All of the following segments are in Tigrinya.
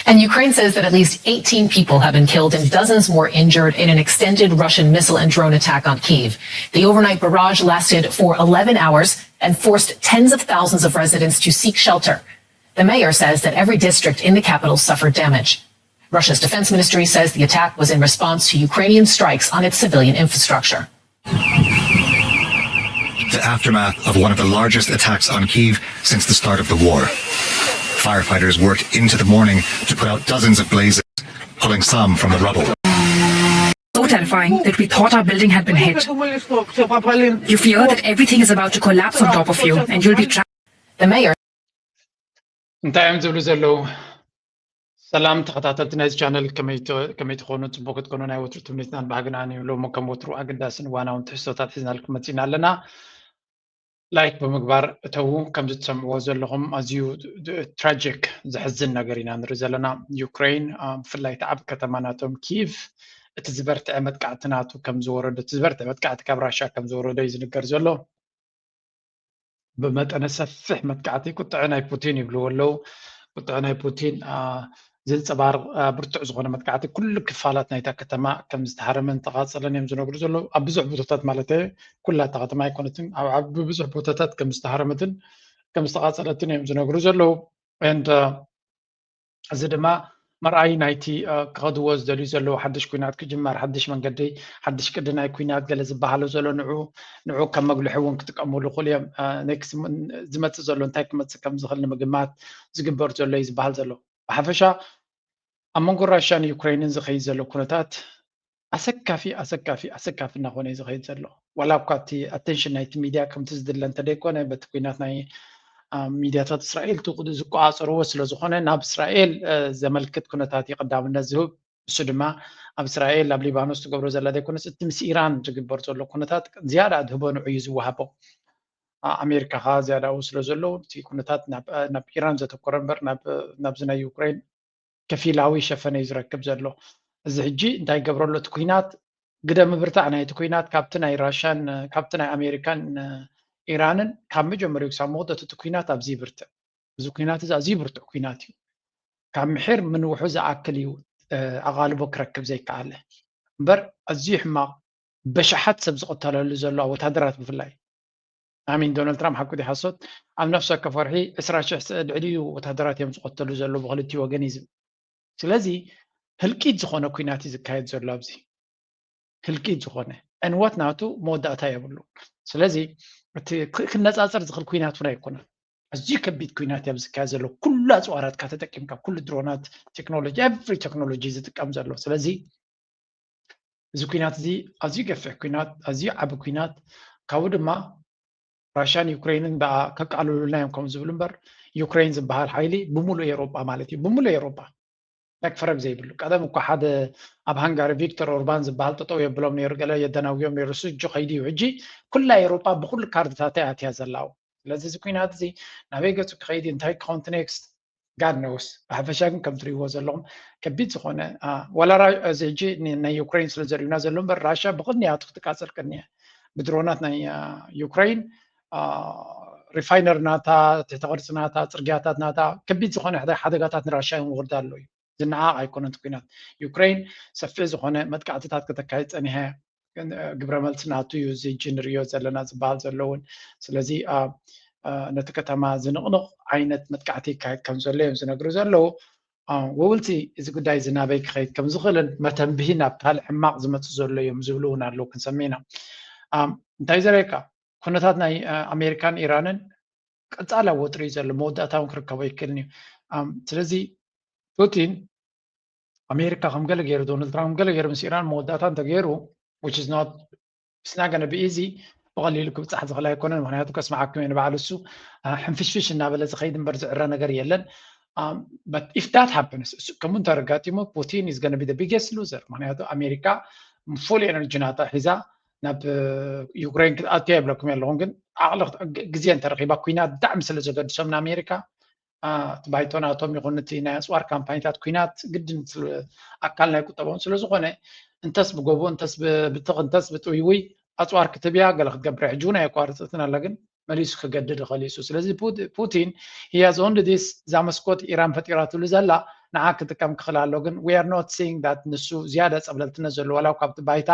And Ukraine says that at least eighteen people have been killed and dozens more injured in an extended Russian missile and drone attack on Kyiv. The overnight barrage lasted for eleven hours and forced tens of thousands of residents to seek shelter. The mayor says that every district in the capital suffered damage. Russia's defense ministry says the attack was in response to Ukrainian strikes on its civilian infrastructure. The aftermath of one of the largest attacks on Kyiv since the start of the war. Firefighters worked into the morning to put out dozens of blazes, pulling some from the rubble. So terrifying that we thought our building had been hit. You fear that everything is about to collapse on top of you and you'll be trapped. The mayor እንታይ እዮም ዝብሉ ዘለዉ? ሰላም ተኸታተልቲ ናይዚ ቻነል፣ ከመይ ትኾኑ? ፅቡቅ ክትኮኑ ናይ ወትሩ ትምኒትናን ባህግናን እዩ። ሎሚ ከም ወትሩ ኣገዳስን እዋናውን ትሕዝቶታት ሒዝናልኩም መፂና ኣለና። ላይክ ብምግባር እተዉ። ከምዚ ትሰምዕዎ ዘለኹም ኣዝዩ ትራጂክ፣ ዘሕዝን ነገር ኢና ንርኢ ዘለና። ዩክሬን ብፍላይ እቲ ዓብ ከተማ ናቶም ኪቭ እቲ ዝበርትዐ መጥቃዕቲ ናቱ ከም ዝወረዶ፣ እቲ ዝበርትዐ መጥቃዕቲ ካብ ራሻ ከም ዝወረዶ እዩ ዝንገር ዘሎ። ብመጠነ ሰፍሕ መጥቃዕቲ ቁጥዐ ናይ ፑቲን ይብልዎ ኣለዉ። ቁጥዐ ናይ ፑቲን ዝንፀባርቕ ብርቱዕ ዝኾነ መጥቃዕቲ ኩሉ ክፋላት ናይታ ከተማ ከም ዝተሃረመን ተቓፀለን እዮም ዝነግሩ ዘለዉ። ኣብ ብዙሕ ቦታታት ማለት ኩላ እታ ከተማ ኣይኮነትን፣ ኣብ ብዙሕ ቦታታት ከም ዝተሃረመትን ከም ዝተቓፀለትን እዮም ዝነግሩ ዘለዉ። And እዚ ድማ መርኣይ ናይቲ ክኸድዎ ዝደልዩ ዘለዉ ሓድሽ ኩናት ክጅመር፣ ሓድሽ መንገዲ፣ ሓድሽ ቅዲ ናይ ኩናት ገለ ዝበሃሉ ዘሎ ንዑ ንዑ ከም መግልሒ እውን ክጥቀምሉ ይኽእሉ እዮም። ኔክስት ዝመፅእ ዘሎ እንታይ ክመፅእ ከም ዝኽእል ንምግማት ዝግበር ዘሎ እዩ ዝበሃል ዘሎ። ብሓፈሻ ኣብ መንጎ ራሽያን ዩክሬንን ዝኸይድ ዘሎ ኩነታት ኣሰካፊ ኣሰካፊ ኣሰካፊ እናኾነ እዩ ዝኸይድ ዘሎ። ዋላ እኳ እቲ ኣቴንሽን ናይቲ ሚድያ ከምቲ ዝድለ እንተደይኮነ፣ በቲ ኩናት ናይ ሚድያታት እስራኤል ዝቆፃፀርዎ ስለዝኾነ ናብ እስራኤል ዘመልክት ኩነታት እዩ ቀዳምነት ዝህብ። እሱ ድማ ኣብ እስራኤል ኣብ ሊባኖስ ትገብሮ ዘላ ዘይኮነስ እቲ ምስ ኢራን ዝግበር ዘሎ ኩነታት ዝያዳ ኣድህቦ ንዑ እዩ ዝወሃቦ። ኣሜሪካ ከዓ ዝያዳ ኣብኡ ስለ ዘለዉ እቲ ኩነታት ናብ ኢራን ዘተኮረ እምበር ናብዚ ናይ ዩክሬን ከፊላዊ ሸፈነ እዩ ዝረክብ ዘሎ። እዚ ሕጂ እንታይ ይገብረሉ እቲ ኩናት ግደ ምብርታዕ ናይቲ ኩናት ካብቲ ናይ ራሻን ካብቲ ናይ ኣሜሪካን ኢራንን ካብ መጀመሪኡ ክሳብ መወዳእታ እቲ ኩናት ኣብዚ ይብርትዕ። እዚ ኩናት እዚ ኣዝዩ ብርቱዕ ኩናት እዩ። ካብ ምሒር ምንውሑ ዝኣክል እዩ ኣቓልቦ ክረክብ ዘይከኣለ እምበር ኣዝዩ ሕማቕ በሽሓት ሰብ ዝቕተለሉ ዘሎ ወታደራት ብፍላይ ኣሚን ዶናልድ ትራምፕ ሓቁ ሓሶት ኣብ ነፍሲ ወከፍ ወርሒ ዕስራ ሽሕ ልዕሊኡ ወታደራት እዮም ዝቐተሉ ዘለዉ ብክልቲኡ ወገን እዩ ዝብል። ስለዚ ህልቂት ዝኾነ ኩናት እዩ ዝካየድ ዘሎ ኣብዚ ህልቂት ዝኾነ ዕንወት ናቱ መወዳእታ የብሉ። ስለዚ እቲ ክነፃፀር ዝኽእል ኩናት እውን ኣይኮነን። ኣዝዩ ከቢድ ኩናት እዩ ዝካየድ ዘሎ። ኩሉ ኣፅዋራትካ ተጠቂምካ ኩሉ ድሮናት ቴክኖሎጂ every ቴክኖሎጂ ዝጥቀም ዘሎ። ስለዚ እዚ ኩናት እዚ ኣዝዩ ገፊሕ ኩናት ኣዝዩ ዓቢ ኩናት ካብኡ ድማ ራሽያን ዩክሬንን ደኣ ከቃልሉልና እዮም ከም ዝብሉ እምበር ዩክሬን ዝበሃል ሓይሊ ብምሉእ ኤሮጳ ማለት እዩ ብምሉእ ኤሮጳ ነክፈረብ ዘይብሉ ቀደም እኳ ሓደ ኣብ ሃንጋሪ ቪክተር ኦርባን ዝበሃል ጠጠው የብሎም ነይሩ ገለ የደናጉዮም ነይሩ ስጁ ከይዲ እዩ ሕጂ ኩላ ኤሮጳ ብኩሉ ካርድታታ ኣትያ ዘላው ስለዚ እዚ ኩናት እዚ ናበይ ገጹ ክኸይድ እንታይ ክኸውን ኔክስት ጋድ ነውስ ብሓፈሻ ግን ከም ትሪእዎ ዘለኹም ከቢድ ዝኾነ ዋላ እዚ ሕጂ ናይ ዩክሬን ስለ ዘርእዩና ዘሎ እምበር ራሽያ ብቕንያቱ ክትቃፀል ቅንያ ብድሮናት ናይ ዩክሬን ሪፋይነር ናታ ትሕተ ቅርፂ ናታ ፅርግያታት ናታ ከቢድ ዝኾነ ሓደጋታት ንራሽያ ይወርዳ ኣሎ እዩ ዝነዓቕ ኣይኮነን ኩናት ዩክሬን ሰፊሕ ዝኾነ መጥቃዕትታት ከተካይድ ፀኒሐ ግብረ መልሲ ናቱ እዩ እዚ ሕጂ ንሪኦ ዘለና ዝበሃል ዘለውን ስለዚ ነቲ ከተማ ዝንቕንቕ ዓይነት መጥቃዕቲ ይካየድ ከም ዘሎ እዮም ዝነግሩ ዘለዉ ወውልቲ እዚ ጉዳይ እዚ ናበይ ክኸይድ ከም ዝኽእልን መተንብሂ ናብ ካልእ ሕማቕ ዝመፅእ ዘሎ እዮም ዝብሉ እውን ኣለዉ ክንሰሚና እንታይ ዘረየካ ኩነታት ናይ ኣሜሪካን ኢራንን ቀፃሊ ኣብ ወጥሪ እዩ ዘሎ መወዳእታ እውን ክርከቦ ይክእልን እዩ ስለዚ ፑቲን ኣሜሪካ ከም ገለ ገይሩ ዶናልድ ትራምፕ ገለ ገይሩ ምስ ኢራን መወዳእታ እንተገይሩ which is not it's not gonna be easy ብቐሊሉ ክብፃሕ ዝኽእል ኣይኮነን ምክንያቱ ከስማዓኩም እየ ንባዕሉ እሱ ሕንፍሽፍሽ እናበለ ዝኸይድ እምበር ዝዕረ ነገር የለን but if that happens ከምኡ እንተረጋጢሙ ፑቲን is gonna be the biggest loser ምክንያቱ ኣሜሪካ full energy ናታ ሒዛ ናብ ዩክሬን ክትኣትያ ይብለኩም ኣለኹም ግን ዓቕሊ ግዜ እንተረኺባ ኩናት ብጣዕሚ ስለ ዘገድሶም ንኣሜሪካ እቲ ባይቶ ናቶም ይኹን እቲ ናይ ኣፅዋር ካምፓኒታት ኩናት ግድን ኣካል ናይ ቁጠባውን ስለ ዝኾነ እንተስ ብጎቦ እንተስ ብትኽ እንተስ ብጥውይውይ ኣፅዋር ክትብያ ገለ ክትገብር ሕጂ እውን ኣየቋርፀትን ኣላ ግን መሊሱ ክገድድ ይኽእል እዩ ስለዚ ፑቲን he has only this እዛ መስኮት ኢራን ፈጢራትሉ ዘላ ንዓ ክጥቀም ክኽእል ኣሎ። ግን we are not seeing that ንሱ ዝያዳ ጸብለልትነት ዘለዎ ዋላ ካብቲ ባይታ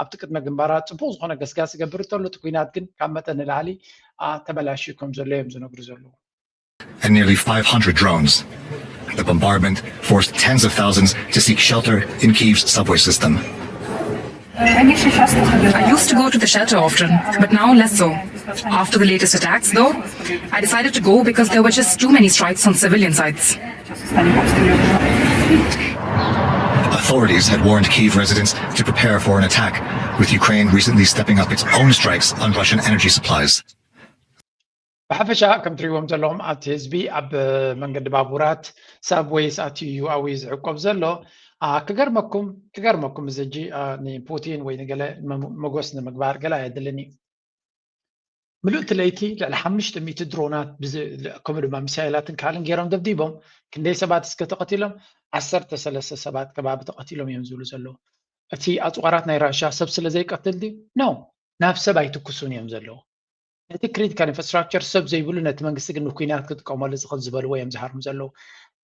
ኣብቲ ቅድመ ግንባራት ጽቡቕ ዝኾነ ገስጋስ ይገብር እንተሎ፣ እቲ ኲናት ግን ካብ መጠን ንላዕሊ ተበላሽዩ ከም ዘሎ እዮም ዝነግሩ ዘለዉ። And nearly five hundred drones. The bombardment forced tens of thousands to seek shelter in Kyiv's subway system. I used to go to the shelter often, but now less so. After the latest attacks, though, I decided to go because there were just too many strikes on civilian sites. Authorities had warned Kyiv residents to prepare for an attack, with Ukraine recently stepping up its own strikes on Russian energy supplies. ብሓፈሻ ከም ትሪእዎም ዘለኹም ኣብቲ ህዝቢ ኣብ መንገዲ ባቡራት ሳብወይስ ኣትዩ እዩ ኣብኡ ዝዕቆብ ዘሎ። ክገርመኩም ክገርመኩም እዚ ሕጂ ንፑቲን ወይ ንገለ መጎስ ንምግባር ገለ ኣየድልን እዩ። ምሉእቲ ለይቲ ልዕሊ ሓሙሽተ ሚእቲ ድሮናት ከምኡ ድማ ሚሳይላትን ካልእን ገይሮም ደብዲቦም። ክንደይ ሰባት እስከ ተቐቲሎም? ዓሰርተ ሰለስተ ሰባት ከባቢ ተቐቲሎም እዮም ዝብሉ ዘለዉ። እቲ ኣፅዋራት ናይ ራሻ ሰብ ስለ ዘይቀትል ድዩ? ኖ፣ ናብ ሰብ ኣይትኩሱን እዮም ዘለዉ። ነቲ ክሪቲካል ኢንፍራስትራክቸር ሰብ ዘይብሉ ነቲ መንግስቲ ግን ንኩናት ክጥቀመሉ ዝኽእል ዝበልዎ እዮም ዝሃርሙ ዘለዉ።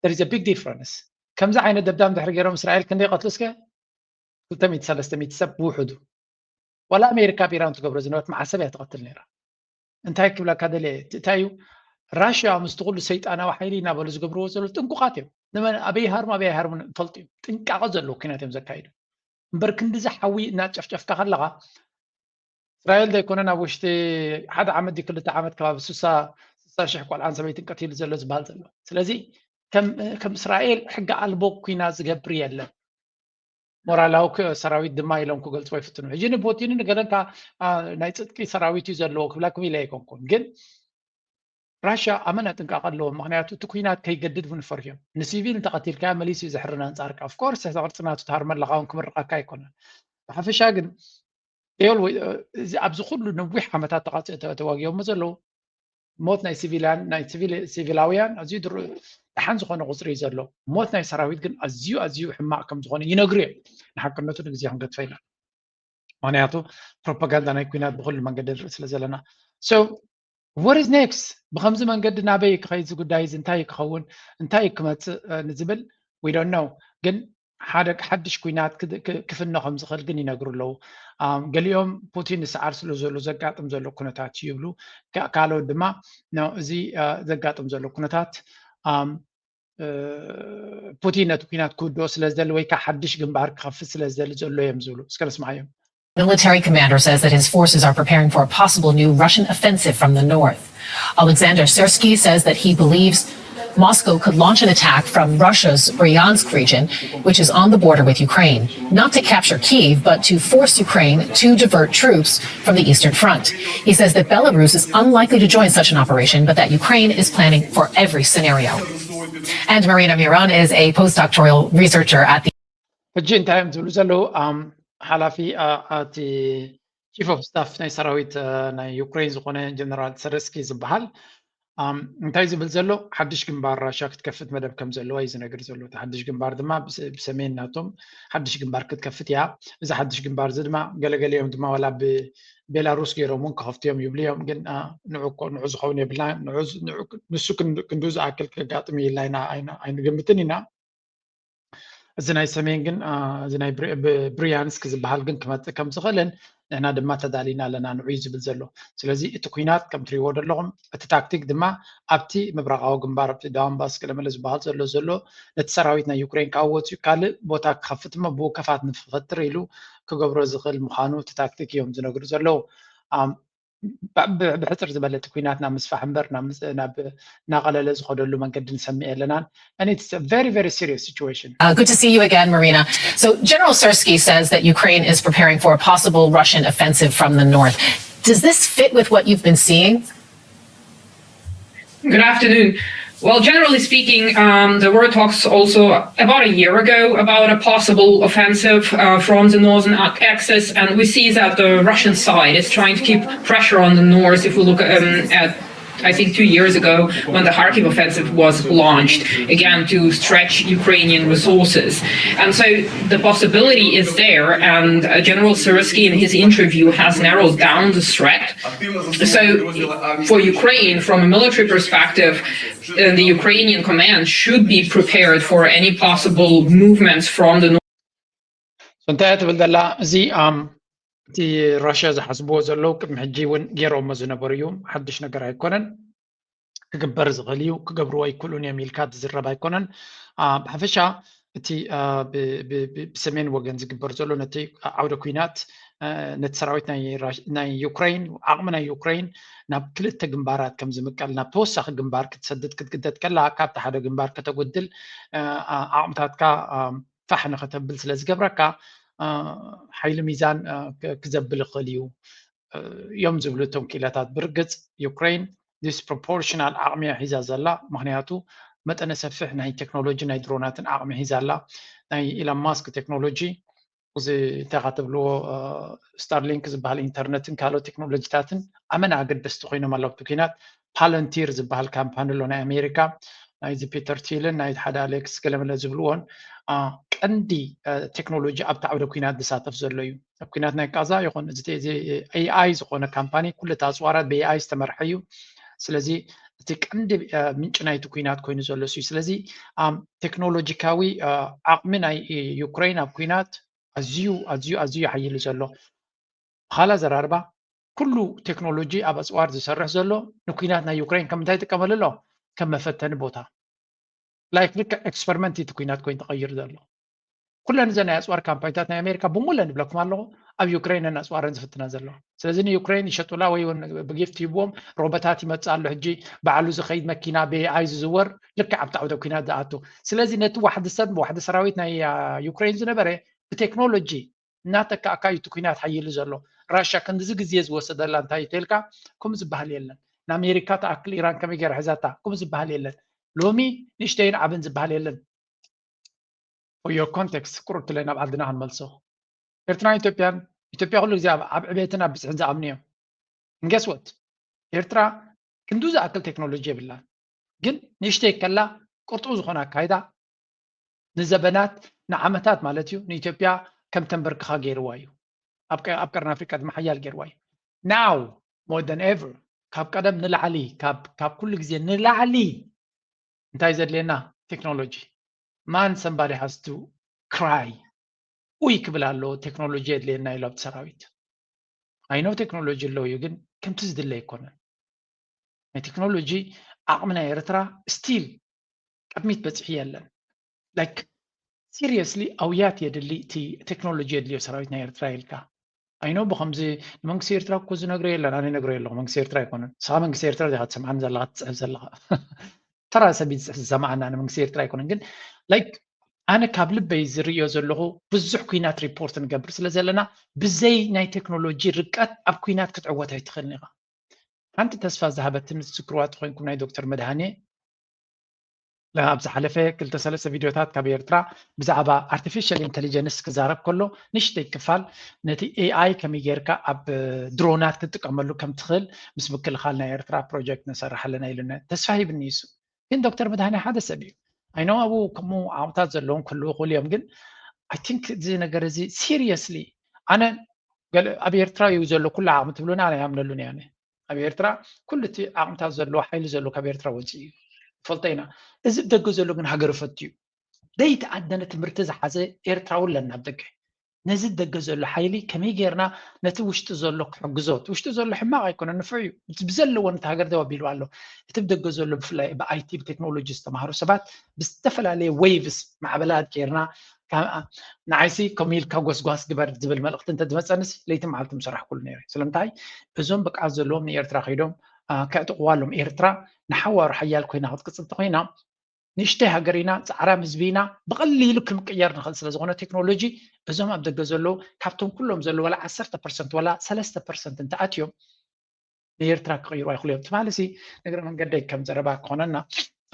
There is a big difference። ከምዚ ዓይነት ደብዳብ እንድሕር ገይሮም እስራኤል ክንደይ ይቐትሉ እስከ? ክልተ ሚእቲ ሰለስተ ሚእቲ ሰብ ብውሕዱ። ዋላ ኣሜሪካ ኣብ ኢራን ትገብሮ ዝነበረት መዓል ሰብ እያ ትቐትል ነይራ። እንታይ ክብለካ ደልየ እቲ እንታይ እዩ ራሽያ ምስቲ ኩሉ ሰይጣናዊ ሓይሊ እናበሉ ዝገብርዎ ዘለዉ ጥንቁቓት እዮም። ንመን ኣበይ ሃርሙ ኣበይ ሃርሙ ይፈልጡ እዮም። ጥንቃቐ ዘለዎ ኩናት እዮም ዘካይዱ። እምበር ክንድዚ ሓዊ እናጨፍጨፍካ ከለኻ እስራኤል ዘይኮነ ናብ ውሽጢ ሓደ ዓመት ድዩ ክልተ ዓመት ከባቢ ስሳ ሽሕ ቆልዓን ሰበይትን ቀቲሉ ዘሎ ዝበሃል ዘሎ። ስለዚ ከም እስራኤል ሕጊ ኣልቦ ኩናት ዝገብር የለን። ሞራላዊ ሰራዊት ድማ ኢሎም ክገልፅዎ ይፍትኑ። ሕጂ ንፑቲንን ንገለን ናይ ፅጥቂ ሰራዊት እዩ ዘለዎ ክብለኩም ኢለ ኣይኮንኩን፣ ግን ራሽያ ኣመና ጥንቃቐ ኣለዎም። ምክንያቱ እቲ ኩናት ከይገድድ እውን ይፈርሑ እዮም። ንሲቪል እንተቐቲልካዮ መሊሱ እዩ ዘሕርን ኣንፃርካ። ኦፍኮርስ እቲ ቅርፂ ናቱ ትሃርመ ኣለካ እውን ክምርቐካ ኣይኮነን። ብሓፈሻ ግን ኣብዚ ኩሉ ነዊሕ ዓመታት ተዋጊኦሞ ዘለዉ ሞት ናይ ሲቪላውያን ኣዝዩ ደሓን ዝኾነ ቁፅሪ እዩ ዘሎ። ሞት ናይ ሰራዊት ግን ኣዝዩ ኣዝዩ ሕማቕ ከም ዝኾነ ይነግሩ እዮም። ንሓቅነቱ ንግዜ ክንገድፎ ኢና። ምክንያቱ ፕሮፓጋንዳ ናይ ኩናት ብኩሉ መንገዲ ንርኢ ስለ ዘለና። So what is next? ብከምዚ መንገዲ ናበይ ክኸይድ እዚ ጉዳይ እዚ እንታይ ክኸውን እንታይ ክመፅእ ንዝብል we don't know። ግን ሓደ ሓድሽ ኩናት ክፍነ ከም ዝኽእል ግን ይነግሩ ኣለዉ። ገሊኦም ፑቲን ንሰዓር ስለ ዘሎ ዘጋጥም ዘሎ ኩነታት እዩ ይብሉ። ካልኦት ድማ እዚ ዘጋጥም ዘሎ ኩነታት ፑቲን ነቲ ኩናት ክውድኦ ስለ ዝደሊ ወይ ከዓ ሓድሽ ግንባር ክኸፍት ስለ ዝደሊ ዘሎ እዮም ዝብሉ። እስከ ነስምዓዮም። Military commander says that his forces are preparing for a possible new Russian offensive from the north. Alexander Syrsky says that he believes Moscow could launch an attack from Russia's Bryansk region, which is on the border with Ukraine, not to capture Kyiv, but to force Ukraine to divert troops from the Eastern Front. He says that Belarus is unlikely to join such an operation, but that Ukraine is planning for every scenario. And Marina Miron is a postdoctoral researcher at the ሕጂ እንታይ እዮም ዝብሉ ዘለዉ? ሓላፊ እቲ ቺፍ ኦፍ ስታፍ ናይ ሰራዊት ናይ ዩክሬን ዝኾነ ጀነራል ሰረስኪ ዝበሃል እንታይ ዝብል ዘሎ ሓድሽ ግንባር ራሻ ክትከፍት መደብ ከም ዘለዋ እዩ ዝነግር ዘሎ። እቲ ሓድሽ ግንባር ድማ ብሰሜን ናቶም ሓድሽ ግንባር ክትከፍት እያ። እዚ ሓድሽ ግንባር እዚ ድማ ገለገሊኦም ድማ ዋላ ብቤላሩስ ገይሮም እውን ክኸፍትዮም ይብሉ እዮም። ግን ንዑ ንዑ ዝኸውን የብልና። ንሱ ክንዱ ዝኣክል ከጋጥም ይላ ኣይንግምትን ኢና። እዚ ናይ ሰሜን ግን እዚ ናይ ብሪያንስክ ዝበሃል ግን ክመፅእ ከም ዝኽእልን ንሕና ድማ ተዳሊና ኣለና ንዑ እዩ ዝብል ዘሎ። ስለዚ እቲ ኩናት ከም ትሪእዎ ዘለኹም እቲ ታክቲክ ድማ ኣብቲ ምብራቃዊ ግንባር ኣብቲ ዳንባስ ገለመለ ዝበሃል ዘሎ ዘሎ ነቲ ሰራዊት ናይ ዩክሬን ካብ ወፅኡ ካልእ ቦታ ክኸፍት እሞ ብውከፋት ንፍኸትር ኢሉ ክገብሮ ዝኽእል ምዃኑ እቲ ታክቲክ እዮም ዝነግሩ ዘለዉ። ብሕፅር ዝበለ እቲ ኩናት ናብ ምስፋሕ እምበር ናብ እናቐለለ ዝኸደሉ መንገዲ ንሰምዕ የለናን። And it's a very, very serious situation. Uh, good to see you again, Marina. So General Syrsky says that Ukraine is preparing for a possible Russian offensive from the north. Does this fit with what you've been seeing? Good afternoon. Well, generally speaking, um, there were talks also about a year ago about a possible offensive uh, from the northern axis, and we see that the Russian side is trying to keep pressure on the north. If we look um, at I think two years ago when the Kharkiv offensive was launched, again to stretch Ukrainian resources. And so the possibility is there, and uh, General Syrskyi in his interview has narrowed down the threat. So for Ukraine, from a military perspective, uh, the Ukrainian command should be prepared for any possible movements from the እንታይ ትብል ዘላ? እዚ እቲ ራሽያ ዝሓስብዎ ዘለዉ ቅድሚ ሕጂ እውን ገይሮሞ ዝነበሩ እዩ። ሓድሽ ነገር ኣይኮነን። ክግበር ዝኽእል እዩ፣ ክገብርዎ ኣይክእሉን እዮም ኢልካ ትዝረብ ኣይኮነን። ብሓፈሻ እቲ ብሰሜን ወገን ዝግበር ዘሎ ነቲ ዓውደ ኩናት ነቲ ሰራዊት ናይ ዩክሬን ዓቕሚ ናይ ዩክሬን ናብ ክልተ ግንባራት ከም ዝምቀል ናብ ተወሳኺ ግንባር ክትሰድድ ክትግደድ ከላ ካብቲ ሓደ ግንባር ከተጎድል ዓቕምታትካ ፋሕ ንኸተብል ስለ ዝገብረካ ሓይሊ ሚዛን ክዘብል ይኽእል እዩ እዮም ዝብሉ እቶም ክኢላታት። ብርግፅ ዩክሬን ዲስፕሮፖርሽናል ዓቕሚ እያ ሒዛ ዘላ። ምክንያቱ መጠነ ሰፊሕ ናይ ቴክኖሎጂ ናይ ድሮናትን ዓቕሚ ሒዛ ኣላ። ናይ ኢሎን ማስክ ቴክኖሎጂ እዚ እንታይ ትብልዎ ስታርሊንክ ዝበሃል ኢንተርነትን ካልኦት ቴክኖሎጂታትን ኣመና ኣገደስቲ ኮይኖም ኣለዉ። ኣብቲ ኩናት ፓለንቲር ዝበሃል ካምፓኒ ኣሎ ናይ ኣሜሪካ ናይዚ ፒተር ቲልን ናይ ሓደ ኣሌክስ ገለመለ ዝብልዎን ቀንዲ ቴክኖሎጂ ኣብቲ ዓውደ ኩናት ዝሳተፍ ዘሎ እዩ። ኣብ ኩናት ናይ ቃዛ ይኹን እዚ ኤኣይ ዝኾነ ካምፓኒ ኩሉ እቲ ኣፅዋራት ብኤኣይ ዝተመርሐ እዩ። ስለዚ እቲ ቀንዲ ምንጪ ናይቲ ኩናት ኮይኑ ዘሎ እዩ። ስለዚ ቴክኖሎጂካዊ ዓቕሚ ናይ ዩክሬን ኣብ ኩናት ኣዝዩ ኣዝዩ ኣዝዩ ሓይሉ ዘሎ። ብኻላ ዘራርባ ኩሉ ቴክኖሎጂ ኣብ ኣፅዋር ዝሰርሕ ዘሎ ንኩናት ናይ ዩክሬን ከም እንታይ ይጥቀመሉ ኣሎ? ከም መፈተኒ ቦታ ላይክ ልክዕ ኤክስፐሪመንት እቲ ኩናት ኮይኑ ተቐይሩ ዘሎ። ኩለን እዘን ናይ ኣፅዋር ካምፓኒታት ናይ ኣሜሪካ ብሙለን ይብለኩም ኣለኹ ኣብ ዩክሬንን ኣፅዋረን ዝፍትና ዘለዋ። ስለዚ ንዩክሬን ይሸጡላ ወይ እውን ብጊፍት ይህብዎም ሮቦታት ይመፅእ ኣሎ ሕጂ ባዕሉ ዝኸይድ መኪና ብኤኣይ ዝዝወር ልክዕ ኣብቲ ዓውደ ኩናት ዝኣቱ። ስለዚ ነቲ ዋሕዲ ሰብ ዋሕዲ ሰራዊት ናይ ዩክሬን ዝነበረ ብቴክኖሎጂ እናተካእካ እዩ እቲ ኩናት ሓይሉ ዘሎ። ራሻ ክንድዚ ግዜ ዝወሰደላ እንታይ ተልካ? ኩም ዝበሃል የለን። ንኣሜሪካ ተኣክል ኢራን ከመይ ገይራ ሒዛታ? ኩም ዝበሃል የለን። ሎሚ ንእሽተይን ዓብን ዝበሃል የለን። ዮ ኮንቴክስት ቁሩብ ትለይ ናብ ዓድና ክንመልሶ። ኤርትራን ኢትዮጵያን ኢትዮጵያ ኩሉ ግዜ ኣብ ዕቤትን ኣብ ብዝሕን ዝኣምኑ እዮም። ንገስወት ኤርትራ ክንዱ ዝኣክል ቴክኖሎጂ የብላን፣ ግን ንእሽተይ ከላ ቅርጡ ዝኾነ ኣካይዳ ንዘበናት ንዓመታት ማለት እዩ ንኢትዮጵያ ከም ተንበርክኻ ገይርዋ እዩ። ኣብ ቀርኒ ኣፍሪቃ ድማ ሓያል ገይርዋ እዩ። ናው ሞር ን ኤቨር ካብ ቀደም ንላዕሊ ካብ ኩሉ ግዜ ንላዕሊ እንታይ ዘድልየና ቴክኖሎጂ። ማን ሰምባዲ ሃስቱ ክራይ ውይ ክብል ኣለዎ ቴክኖሎጂ የድልየና ኢሉ ኣብቲ ሰራዊት። ኣይኖ ቴክኖሎጂ ኣለዉ እዩ ግን ከምቲ ዝድለ ኣይኮነን። ናይ ቴክኖሎጂ ዓቕሚ ናይ ኤርትራ ስቲል ቅድሚት በፂሑ የለን። ላይክ ሲሪየስሊ ኣውያት የድሊ እቲ ቴክኖሎጂ የድልዮ ሰራዊት ናይ ኤርትራ ኢልካ ኣይኖ ብከምዚ ንመንግስቲ ኤርትራ እኮ ዝነግሮ የለን። ኣነ ነግሮ የለኹ መንግስቲ ኤርትራ ኣይኮነን። ንስኻ መንግስቲ ኤርትራ ዲኻ ትሰምዓኒ ዘለኻ ትፅሕፍ ዘለኻ ተራ ሰብ ዝሰማዓና ንመንግስቲ ኤርትራ ኣይኮነን። ግን ላይክ ኣነ ካብ ልበይ ዝርእዮ ዘለኹ ብዙሕ ኩናት ሪፖርት ንገብር ስለ ዘለና ብዘይ ናይ ቴክኖሎጂ ርቀት ኣብ ኩናት ክትዕወት ኣይትኽእልን ኢኻ። ሓንቲ ተስፋ ዝሃበትኒ ዝዝክርዋ ተኮይንኩም ናይ ዶክተር መድሃኔ ኣብ ዝሓለፈ ክልተ ሰለስተ ቪድዮታት ካብ ኤርትራ ብዛዕባ ኣርቲፊሻል ኢንቴሊጀንስ ክዛረብ ከሎ ንሽተይ ክፋል ነቲ ኤኣይ ከመይ ጌርካ ኣብ ድሮናት ክትጥቀመሉ ከም ትኽእል ምስ ምክልኻል ናይ ኤርትራ ፕሮጀክት ንሰርሕ ኣለና ኢሉና ተስፋ ሂብኒ ይሱ ግን ዶክተር መድሃኔ ሓደ ሰብ እዩ ኣይኖ ኣብኡ ከምኡ ዓቕምታት ዘለዎም ክህልዉ ክእሉ እዮም ግን I think እዚ ነገር እዚ seriously ኣነ ኣብ ኤርትራ እዩ ዘሎ ኩሉ ዓቕሚ ትብሉና ኣነ ኣይኣምነሉን እየ ኣብ ኤርትራ ኩሉ እቲ ዓቕምታት ዘለዎ ሓይሊ ዘለዎ ካብ ኤርትራ ወፂኡ እዩ ንፈልጦ ኢና እዚ ብደገ ዘሎ ግን ሃገር ፈቱ እዩ ዘይተኣደነ ትምህርቲ ዝሓዘ ኤርትራዊ ኣለና ኣብ ደገ ነዚ ደገ ዘሎ ሓይሊ ከመይ ጌርና ነቲ ውሽጢ ዘሎ ክሕግዞ እቲ ውሽጢ ዘሎ ሕማቕ ኣይኮነ ንፍዕ እዩ ብዘለዎ ነቲ ሃገር ደው ኣቢሉ ኣሎ እቲ ብደገ ዘሎ ብፍላይ ብኣይቲ ብቴክኖሎጂ ዝተማሃሩ ሰባት ብዝተፈላለየ ዌቭስ ማዕበላት ጌርና ንዓይሲ ከምኡ ኢልካ ጎስጓስ ግበር ዝብል መልእክቲ እንተዝመፀንስ ለይቲ መዓልቲ ምሰራሕኩሉ ነይረ ስለምንታይ እዞም ብቅዓት ዘለዎም ንኤርትራ ከይዶም ከዕጥቅዋ ኣለዎም ኤርትራ ንሓዋሩ ሓያል ኮይና ክትቅፅል ተኮይና ንእሽተይ ሃገር ኢና፣ ፃዕራም ህዝቢ ኢና፣ ብቐሊሉ ክንቅየር ንኽእል ስለ ዝኾነ ቴክኖሎጂ እዞም ኣብ ደገ ዘለዉ ካብቶም ኩሎም ዘለዉ ዋላ ዓሰርተ ፐርሰንት ዋላ ሰለስተ ፐርሰንት እንተኣትዮም ንኤርትራ ክቕይሩ ኣይኽእሉ እዮም። ትማሊ ሲ ንግረ መንገደይ ከም ዘረባ ክኾነና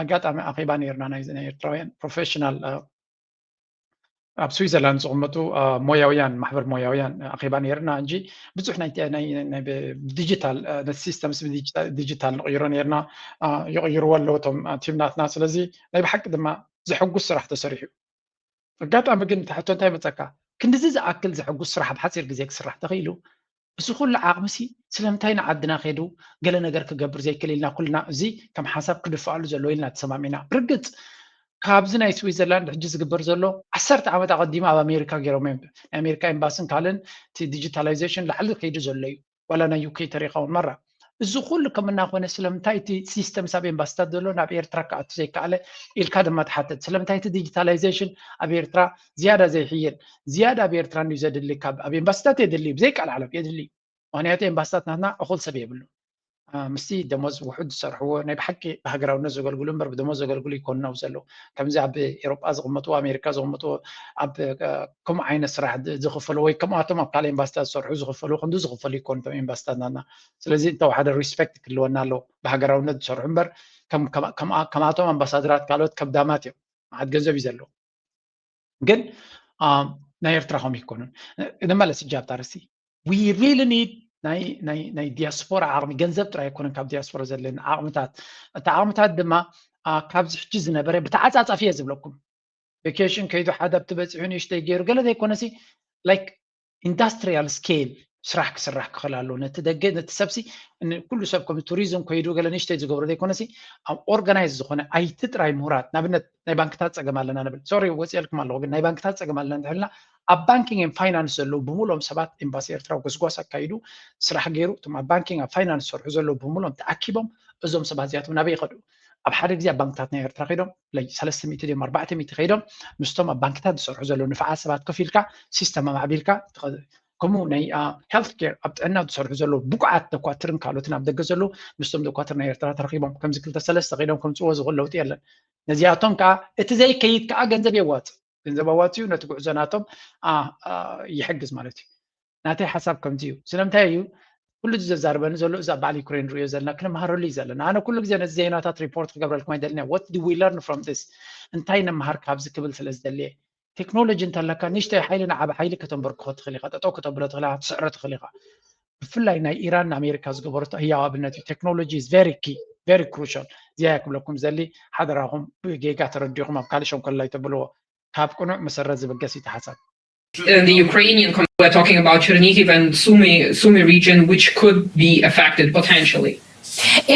ኣጋጣሚ ኣኼባ ነይርና ናይ ናይ ኤርትራውያን ፕሮፌሽናል ኣብ ስዊዘርላንድ ዝቕመጡ ሞያውያን ማሕበር ሞያውያን ኣኼባ ነርና እንጂ ብዙሕ ናይ ዲጂታል ሲስተምስ ዲጂታል ንቕይሮ ነርና። ይቕይርዎ ኣለዎ እቶም ቲም ናትና። ስለዚ ናይ ብሓቂ ድማ ዘሐጉስ ስራሕ ተሰሪሑ። ኣጋጣሚ ግን ተሕቶ እንታይ መፀካ? ክንድዚ ዝኣክል ዘሐጉስ ስራሕ ኣብ ሓፂር ግዜ ክስራሕ ተኽኢሉ፣ እዚ ኩሉ ዓቕምሲ ስለምንታይ ንዓድና ከይዱ ገለ ነገር ክገብር ዘይክእል ኢልና ኩልና እዚ ከም ሓሳብ ክድፍኣሉ ዘለዎ ኢልና ተሰማሚና። ብርግፅ ካብዚ ናይ ስዊዘርላንድ ሕጂ ዝግበር ዘሎ ዓሰርተ ዓመት ኣቐዲሙ ኣብ ኣሜሪካ ገይሮም እዮም። ናይ ኣሜሪካ ኤምባስን ካልእን እቲ ዲጂታላይዜሽን ላዕሊ ከይዱ ዘሎ እዩ። ዋላ ናይ ዩኬ ተሪኻውን መራ እዚ ኩሉ ከም እናኾነ ስለምንታይ እቲ ሲስተም ሳብ ኤምባስታት ዘሎ ናብ ኤርትራ ክኣቱ ዘይከኣለ ኢልካ ድማ ትሓተት። ስለምንታይ እቲ ዲጂታላይዜሽን ኣብ ኤርትራ ዝያዳ ዘይሕየል? ዝያዳ ኣብ ኤርትራ እንድዩ ዘድሊ። ካብ ኣብ ኤምባስታት የድሊ፣ ብዘይቃል ዓለም የድሊ። ምክንያቱ ኤምባስታት ናትና እኹል ሰብ የብሉ። ምስቲ ደሞዝ ውሑድ ዝሰርሕዎ ናይ ብሓቂ ብሃገራውነት ዘገልግሉ እምበር ብደሞዝ ዘገልግሉ ይኮኑ ናብኡ ዘለዉ። ከምዚ ኣብ ኤሮጳ ዝቕመጡ፣ ኣሜሪካ ዝቕመጡ፣ ኣብ ከምኡ ዓይነት ስራሕ ዝኽፈሉ ወይ ከምኣቶም ኣብ ካልእ ኤምባስታት ዝሰርሑ ዝኽፈሉ ክንዱ ዝኽፈሉ ይኮኑ እቶም ኤምባስታት ናትና። ስለዚ እንተወሓደ ሪስፔክት ክህልወና ኣለዎ ብሃገራውነት ዝሰርሑ እምበር ከማቶም ኣምባሳደራት ካልኦት ከብዳማት እዮም። መዓት ገንዘብ እዩ ዘለዎ። ግን ናይ ኤርትራ ከም ይኮኑን። ንመለስ እጃብ ታርሲ we really need ናይ ዲያስፖራ ዓቕሚ። ገንዘብ ጥራይ ኣይኮነን ካብ ዲያስፖራ ዘለና ዓቕምታት። እቲ ዓቕምታት ድማ ካብዚ ሕጂ ዝነበረ ብተዓፃፃፊ እየ ዝብለኩም። ቬኬሽን ከይዱ ሓደ ኣብቲ በፂሑ ንእሽተይ ገይሩ ገለ ዘይኮነሲ ላይክ ኢንዳስትሪያል ስኬል ስራሕ ክስራሕ ክኽእል ኣለዎ። ነቲ ደገ ነቲ ሰብሲ ኩሉ ሰብ ከም ቱሪዝም ከይዱ ገለ ንእሽተይ ዝገብሮ ዘይኮነሲ ኣብ ኦርጋናይዝ ዝኾነ ኣይቲ ጥራይ ምሁራት። ንኣብነት ናይ ባንክታት ፀገም ኣለና ንብል። ሶሪ ወፂአልኩም ኣለኹ፣ ግን ናይ ባንክታት ፀገም ኣለና እንድሕልና ኣብ ባንኪንግ ን ፋይናንስ ዘለዉ ብምሉኦም ሰባት ኤምባሲ ኤርትራ ጎስጓስ ኣካይዱ ስራሕ ገይሩ እቶም ኣብ ባንኪንግ ኣብ ፋይናንስ ዝሰርሑ ዘለዉ ብምሉኦም ተኣኪቦም እዞም ሰባት እዚኣቶም ናበይ ይኸዱ? ኣብ ሓደ ግዜ ኣብ ባንክታት ናይ ኤርትራ ከይዶም ለይ ሰለስተ ሚእቲ ድዮም ኣርባዕተ ሚእቲ ከይዶም ምስቶም ኣብ ባንክታት ዝሰርሑ ዘለዉ ንፋዓት ሰባት ኮፍ ኢልካ ሲስተም ኣማዕቢልካ ከምኡ ናይ ሄልት ኬር ኣብ ጥዕና ዝሰርሑ ዘለዉ ብቁዓት ደኳትርን ካልኦትን ኣብ ደገ ዘለዉ ምስቶም ደኳትር ናይ ኤርትራ ተረኺቦም ከምዚ ክልተ ሰለስተ ከይዶም ከምፅዎ ዝኽእል ለውጢ የለን። ነዚኣቶም ከዓ እቲ ዘይከይድ ከዓ ገንዘብ የዋፅእ። ገንዘብ ኣዋፅኡ ነቲ ጉዕዞ ናቶም ይሕግዝ ማለት እዩ። ናተይ ሓሳብ ከምዚ እዩ። ስለምንታይ እዩ ኩሉ እዚ ዘዛርበኒ ዘሎ እዚ ኣብ በዓል ዩክሬን ንሪኦ ዘለና ክንመሃረሉ እዩ ዘለና። ኣነ ኩሉ ግዜ ነዚ ዜናታት ሪፖርት ክገብረልኩም ኣይደልን እየ። What do we learn from this? እንታይ ንምሃር ካብዚ ክብል ስለ ዝደልየ። ቴክኖሎጂ እንተለካ ንእሽተይ ሓይሊ ንዓቢ ሓይሊ ከተንበርክኾ ትኽእል ኢኻ፣ ጠጠው ከተብሎ ትኽእል ኢኻ፣ ትስዕሮ ትኽእል ኢኻ። ብፍላይ ናይ ኢራን ንኣሜሪካ ዝገበረቶ ህያው ኣብነት እዩ። Technology is very key, very crucial። እዚኣ ክብለኩም ዘሊ ሓደራኹም ብጌጋ ተረዲኹም ኣብ ካልእ ሸንኮለል ኣይተብልዎ። ካብ ቅኑዕ መሰረት ዝብገስ እዩ እቲ ሓሳብ። In the Ukrainian, we're talking about Chernihiv and Sumy, Sumy region, which could be affected potentially.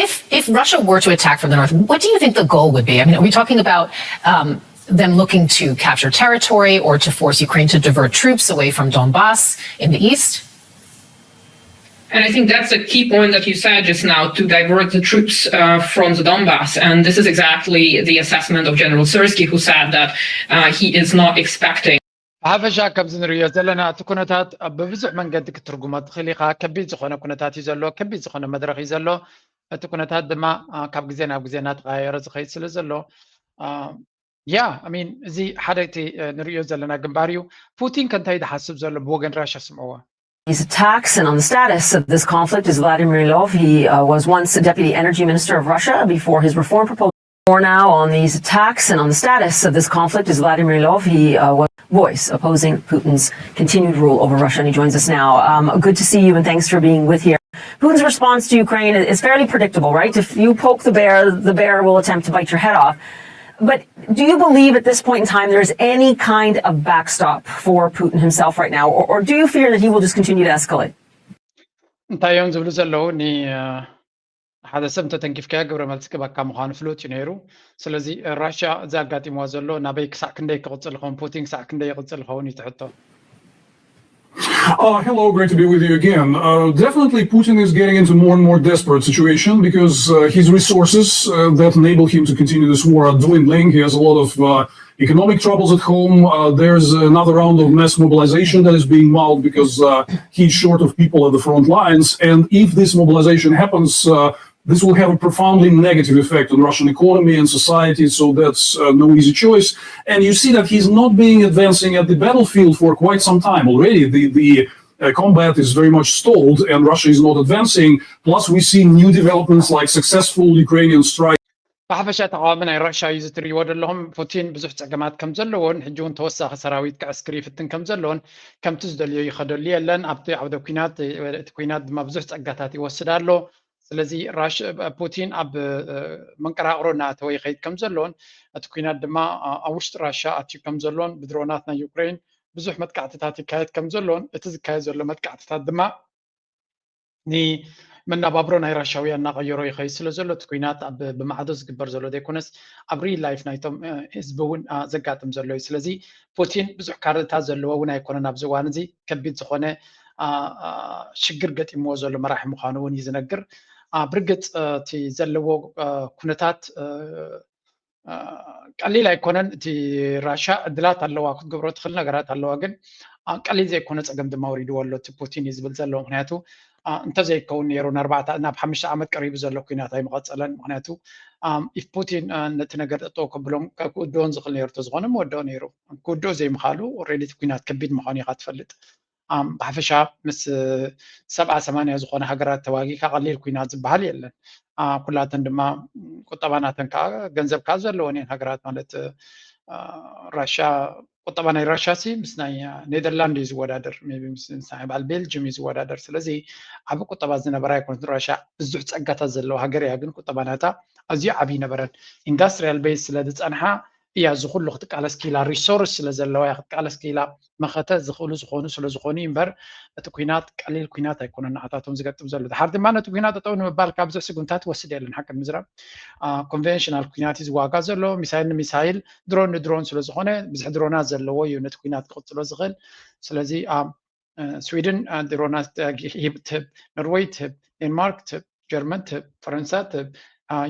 If if Russia were to attack from the north, what do you think the goal would be? I mean, are we talking about um, them looking to capture territory or to force Ukraine to divert troops away from Donbass in the east? And I think that's a key point that you said just now, to divert the troops uh, from the Donbass. And this is exactly the assessment of General Syrsky, who said that uh, he is not expecting ብሓፈሻ ከምዚ ንሪኦ ዘለና እቲ ኩነታት ብብዙሕ መንገዲ ክትርጉሞ ትኽእል ኢኻ። ከቢድ ዝኾነ ኩነታት እዩ ዘሎ፣ ከቢድ ዝኾነ መድረኽ እዩ ዘሎ። እቲ ኩነታት ድማ ካብ ግዜ ናብ ግዜ እናተቐያየረ ዝኸይድ ስለ ዘሎ ያ ሚን እዚ ሓደ እቲ ንሪኦ ዘለና ግንባር እዩ። ፑቲን ከ እንታይ ዝሓስብ ዘሎ ብወገን ራሻ ስምዕዎ። These attacks and on the status of this conflict is Vladimir Lov. He uh, was once deputy energy minister of Russia before his reform proposal. More now on these attacks and on the status of this conflict is Vladimir Lov. He uh, was voice opposing Putin's continued rule over Russia, and he joins us now. Um, good to see you, and thanks for being with here. Putin's response to Ukraine is fairly predictable, right? If you poke the bear, the bear will attempt to bite your head off. But do you believe at this point in time there's any kind of backstop for Putin himself right now, or, or do you fear that he will just continue to escalate? እንታይ እዮም ዝብሉ ዘለዉ? ሓደ ሰብ እንተተንኪፍካዮ ግብረ መልሲ ክበካ ምዃኑ ፍሉጥ እዩ ነይሩ። ስለዚ ራሽያ እዚ ኣጋጢምዋ ዘሎ ናበይ ክሳዕ ክንደይ ክቕፅል ይኸውን፣ ፑቲን ክሳዕ ክንደይ ይቕፅል ይኸውን እዩ ትሕቶ። Uh, hello, great to be with you again. Uh, definitely, Putin is getting into more and more desperate situation because uh, his resources uh, that enable him to continue this war are dwindling. He has a lot of uh, economic troubles at home. Uh, there's another round of mass mobilization that is being mouthed because uh, he's short of people at the front lines. And if this mobilization happens, uh, this will have a profoundly negative effect on Russian economy and society, so that's uh, no easy choice. And you see that he's not being advancing at the battlefield for quite some time already. The, the uh, combat is very much stalled, and Russia is not advancing. Plus, we see new developments like successful Ukrainian strike. ብሓፈሻ ተቃዋሚ ናይ ራሻ እዩ ዝትርእይዎ ዘለኹም። ፑቲን ብዙሕ ጸገማት ከም ዘለዎን ሕጂ እውን ተወሳኺ ሰራዊት ክዕስክር ይፍትን ከም ዘለዎን ከምቲ ዝደልዮ ይኸደሉ የለን። ኣብቲ ዓውደ ኩናት እቲ ኩናት ድማ ብዙሕ ጸጋታት ይወስድ ኣሎ። ስለዚ ራሽ ፑቲን ኣብ መንቀራቕሮ እናተወ ይኸይድ ከም ዘሎን እቲ ኩናት ድማ ኣብ ውሽጢ ራሻ ኣትዩ ከም ዘሎን ብድሮናት ናይ ዩክሬን ብዙሕ መጥቃዕትታት ይካየድ ከም ዘሎን እቲ ዝካየድ ዘሎ መጥቃዕትታት ድማ ንመናባብሮ ናይ ራሻውያን እናቐየሮ ይኸይድ ስለ ዘሎ እቲ ኩናት ኣብ ብማዕዶ ዝግበር ዘሎ ዘይኮነስ ኣብ ሪል ላይፍ ናይቶም ህዝቢ እውን ዘጋጥም ዘሎ እዩ። ስለዚ ፑቲን ብዙሕ ካርድታት ዘለዎ እውን ኣይኮነን። ኣብዚ እዋን እዚ ከቢድ ዝኾነ ሽግር ገጢምዎ ዘሎ መራሒ ምዃኑ እውን እዩ ዝነግር። ብርግፅ እቲ ዘለዎ ኩነታት ቀሊል ኣይኮነን። እቲ ራሻ ዕድላት ኣለዋ ክትገብሮ ትኽእል ነገራት ኣለዋ፣ ግን ቀሊል ዘይኮነ ፀገም ድማ ወሪድዎ ኣሎ እቲ ፑቲን እዩ ዝብል ዘሎ። ምክንያቱ እንተዘይከውን ነይሩ ናብ ሓሙሽተ ዓመት ቀሪቡ ዘሎ ኩናት ኣይምቐፀለን። ምክንያቱ ኢፍ ፑቲን ነቲ ነገር ጠጠው ከብሎም ክውድኦን ዝኽእል ነይሩ ተዝኾነ ምወድኦ ነይሩ። ክውድኦ ዘይምኻሉ ኦልሬዲ እቲ ኩናት ከቢድ ምዃኑ ኢኻ ትፈልጥ። ብሓፈሻ ምስ ሰብዓ ሰማንያ ዝኾነ ሃገራት ተዋጊእካ ቀሊል ኩናት ዝበሃል የለን። ኩላተን ድማ ቁጠባ ናተን ከዓ ገንዘብ ከዓ ዘለወን እየን ሃገራት ማለት ራሻ ቁጠባ ናይ ራሻ ሲ ምስ ናይ ኔደርላንድ እዩ ዝወዳደር፣ ሜይ ቢ ምስ ናይ በዓል ቤልጅም እዩ ዝወዳደር። ስለዚ ዓቢ ቁጠባ ዝነበራ ኣይኮነትን። ራሻ ብዙሕ ጸጋታት ዘለዋ ሃገር እያ፣ ግን ቁጠባ ናታ ኣዝዩ ዓቢ ይነበረን። ኢንዳስትሪያል ቤዝ ስለ ዝጸንሓ እያ እዚ ኩሉ ክትቃለስ ክኢላ፣ ሪሶርስ ስለ ዘለዋ እያ ክትቃለስ ክኢላ። መኸተ ዝኽእሉ ዝኾኑ ስለ ዝኾኑ እዩ እምበር እቲ ኩናት ቀሊል ኩናት ኣይኮነን ንዓታቶም ዝገጥም ዘሎ። ድሓር ድማ ነቲ ኩናት ጠጠው ንምባል ካብ ብዙሕ ስጉምታት ወስድ የለን። ሓቂ ንምዝራብ ኮንቨንሽናል ኩናት እዩ ዝዋጋ ዘሎ፣ ሚሳይል ንሚሳይል ድሮን ንድሮን ስለ ዝኾነ ብዙሕ ድሮናት ዘለዎ እዩ ነቲ ኩናት ክቕጽሎ ዝኽእል። ስለዚ ስዊድን ድሮናት ትህብ፣ ኖርወይ ትህብ፣ ዴንማርክ ትህብ፣ ጀርመን ትህብ፣ ፈረንሳ ትህብ፣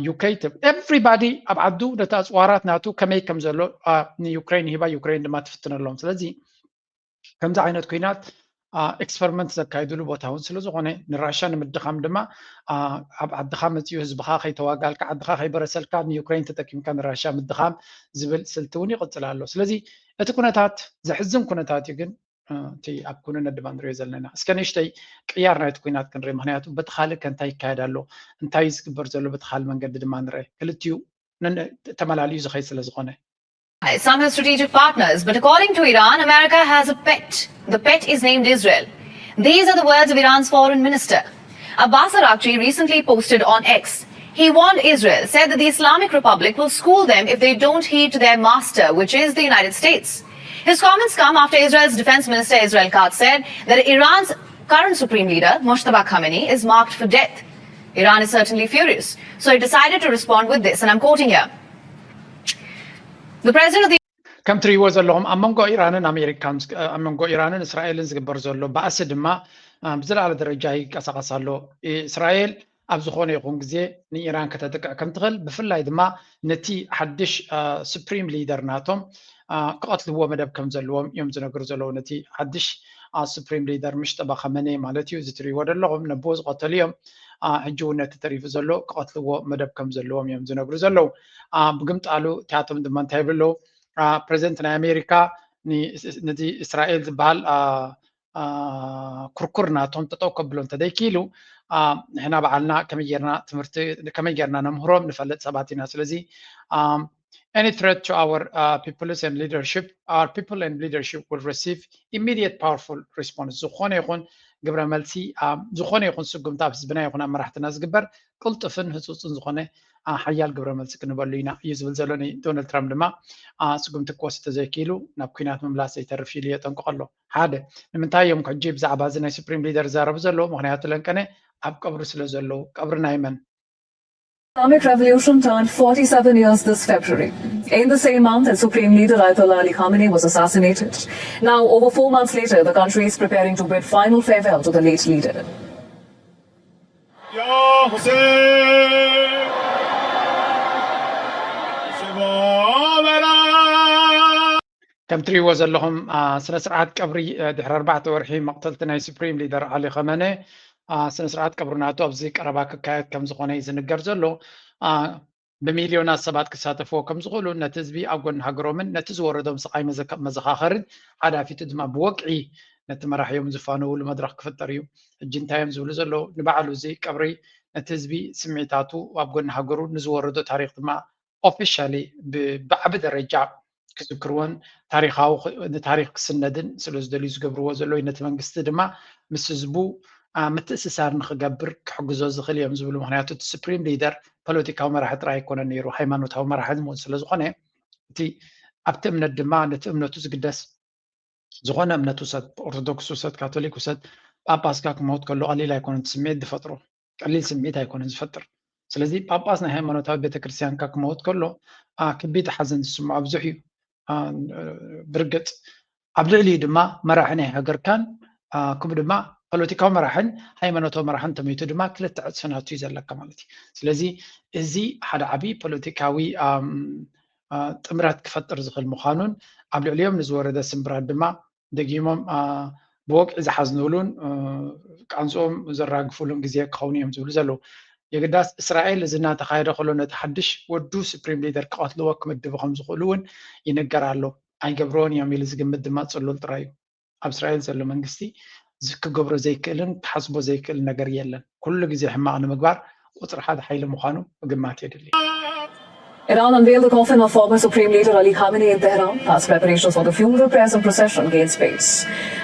ዩኬ ትህብ፣ ኤቭሪባዲ ኣብ ዓዱ ነቲ ኣፅዋራት ናቱ ከመይ ከም ዘሎ ንዩክሬን ይህባ፣ ዩክሬን ድማ ትፍትነሎም። ስለዚ ከምዚ ዓይነት ኩናት ኤክስፐሪመንት ዘካይድሉ ቦታ እውን ስለ ዝኾነ ንራሻ ንምድኻም ድማ ኣብ ዓድኻ መፂኡ ህዝብኻ ከይተዋጋልካ ዓድኻ ከይበረሰልካ ንዩክሬን ተጠቂምካ ንራሻ ምድኻም ዝብል ስልቲ እውን ይቕፅል ኣሎ። ስለዚ እቲ ኩነታት ዘሕዝን ኩነታት እዩ፣ ግን እቲ ኣብ ኩነነት ድማ ንሪኦ ዘለና እስከ ንእሽተይ ቅያር ናይቲ ኩናት ክንርኢ። ምክንያቱ በቲ ካልእ ከ እንታይ ይካየድ ኣሎ፣ እንታይ ዝግበር ዘሎ በቲ ካልእ መንገዲ ድማ ንርአ። ክልቲኡ ተመላልዩ ዝኸይድ ስለ ዝኾነ some of strategic partners, but according to Iran, America has a pet. The pet is named Israel. These are the words of Iran's foreign minister. Abbas Araghchi recently posted on X. He warned Israel, said that the Islamic Republic will school them if they don't heed to their master, which is the United States. His comments come after Israel's Defense Minister Israel Katz said that Iran's current Supreme Leader, Mojtaba Khamenei, is marked for death. Iran is certainly furious, so it decided to respond with this, and I'm quoting here. The president of the ከም ትሪእዎ ዘለኹም ኣብ መንጎ ኢራንን ኣሜሪካን ኣብ መንጎ ኢራንን እስራኤልን ዝግበር ዘሎ ባእሲ ድማ ብዝለዓለ ደረጃ ይንቀሳቐስ ኣሎ። እስራኤል ኣብ ዝኾነ ይኹን ግዜ ንኢራን ከተጥቅዕ ከም ትኽእል፣ ብፍላይ ድማ ነቲ ሓድሽ ሱፕሪም ሊደር ናቶም ክቐትልዎ መደብ ከም ዘለዎም እዮም ዝነግሩ ዘለዉ። ነቲ ሓድሽ ሱፕሪም ሊደር ምሽጠባ ኸመኔ ማለት እዩ። እዚ ትሪእዎ ዘለኹም ነብኡ ዝቐተሉ እዮም። ሕጂ እውን ነቲ ተሪፉ ዘሎ ክቐትልዎ መደብ ከም ዘለዎም እዮም ዝነግሩ ዘለዉ። ብግምጣሉ እቲኣቶም ድማ እንታይ ይብሉ ኣለዉ? ፕሬዚደንት ናይ ኣሜሪካ ነዚ እስራኤል ዝበሃል ኩርኩር ናቶም ጠጠው ከብሎ እንተደይኪሉ ንሕና በዓልና ከመይ ጌርና ትምህርቲ ከመይ ጌርና ነምህሮም ንፈልጥ ሰባት ኢና። ስለዚ any threat to our uh, peoples and leadership, our people and leadership will receive immediate powerful response። ዝኾነ ይኹን ግብረ መልሲ ዝኾነ ይኹን ስጉምቲ ኣብ ህዝብና ይኹን ኣብ መራሕትና ዝግበር ቅልጡፍን ህፁፅን ዝኾነ ሓያል ግብረ መልሲ ክንበሉ ኢና እዩ ዝብል ዘሎ። ዶናልድ ትራምፕ ድማ ስጉምቲ ክወስድ ተዘይክኢሉ ናብ ኩናት ምምላስ ዘይተርፍ ኢሉ የጠንቅቆ ኣሎ። ሓደ ንምንታይ እዮም ሕጂ ብዛዕባ እዚ ናይ ሱፕሪም ሊደር ዝዛረቡ ዘለዉ? ምክንያቱ ለንቀነ ኣብ ቀብሪ ስለ ዘለዉ። ቀብሪ ናይ መን? Islamic Revolution turned forty-seven years this February. In the same month, its Supreme Leader Ayatollah Ali Khamenei was assassinated. Now, over four months later, the country is preparing to bid final farewell to the late leader. ከም ትሪእዎ ዘለኹም ስነ ስርዓት ቀብሪ ድሕሪ ኣርባዕተ ወርሒ መቕተልቲ ናይ ሱፕሪም ሊደር ዓሊ ኸመነ ስነ ስርዓት ቀብሪ ናቱ ኣብዚ ቀረባ ክካየድ ከም ዝኾነ እዩ ዝንገር ዘሎ። ብሚልዮናት ሰባት ክሳተፍዎ ከም ዝኽእሉ ነቲ ህዝቢ ኣብ ጎኒ ሃገሮምን ነቲ ዝወረዶም ስቓይ መዘኻኸርን ሓዳፊቱ ድማ ብወግዒ ነቲ መራሒኦም ዝፋነውሉ መድረኽ ክፍጠር እዩ። ሕጂ እንታይ እዮም ዝብሉ ዘለዉ? ንባዕሉ እዚ ቀብሪ እቲ ህዝቢ ስምዒታቱ ኣብ ጎኒ ሃገሩ ንዝወረዶ ታሪኽ ድማ ኦፊሻሊ ብዓቢ ደረጃ ክዝክርዎን ታሪኻዊ ንታሪኽ ክስነድን ስለ ዝደልዩ ዝገብርዎ ዘለዉ ነቲ መንግስቲ ድማ ምስ ህዝቡ ምትእስሳር ንክገብር ክሕግዞ ዝኽእል እዮም ዝብሉ። ምክንያቱ እቲ ስፕሪም ሊደር ፖለቲካዊ መራሒ ጥራይ ኣይኮነን ነይሩ፣ ሃይማኖታዊ መራሒ እውን ስለ ዝኾነ እቲ ኣብቲ እምነት ድማ ነቲ እምነቱ ዝግደስ ዝኾነ እምነት ውሰድ፣ ኦርቶዶክስ ውሰድ፣ ካቶሊክ ውሰድ፣ ጳጳስካ ክመውት ከሎ ቀሊል ኣይኮነን ስምዒት ዝፈጥሮ፣ ቀሊል ስምዒት ኣይኮነን ዝፈጥር። ስለዚ ጳጳስ ናይ ሃይማኖታዊ ቤተክርስትያንካ ክመውት ከሎ ከቢድ ሓዘን ዝስምዖ ብዙሕ እዩ። ብርግፅ ኣብ ልዕሊኡ ድማ መራሒ ናይ ሃገርካን ከምኡ ድማ ፖለቲካዊ መራሕን ሃይማኖታዊ መራሕን ተመይቱ ድማ ክልተ ዕፅፊ ናቱ እዩ ዘለካ ማለት እዩ። ስለዚ እዚ ሓደ ዓብዪ ፖለቲካዊ ጥምረት ክፈጥር ዝኽእል ምዃኑን ኣብ ልዕሊኦም ንዝወረደ ስምብራት ድማ ደጊሞም ብወግዒ ዝሓዝኑሉን ቃንዝኦም ዘራግፉሉን ግዜ ክኸውን እዮም ዝብሉ ዘለዉ። የግዳስ እስራኤል እዚ እናተኻየደ ከሎ ነቲ ሓድሽ ወዱ ስፕሪም ሊደር ክቐትልዎ ክምድቡ ከም ዝኽእሉ እውን ይንገር ኣሎ። ኣይገብርዎን እዮም ኢሉ ዝግምት ድማ ጽሉል ጥራይ እዩ። ኣብ እስራኤል ዘሎ መንግስቲ ክገብሮ ዘይክእልን ክሓስቦ ዘይክእል ነገር የለን። ኩሉ ግዜ ሕማቕ ንምግባር ቁፅሪ ሓደ ሓይሊ ምዃኑ ምግማት የድሊ። Iran unveiled the coffin of former Supreme Leader Ali Khamenei in Tehran as preparations for the funeral prayers and procession gain space.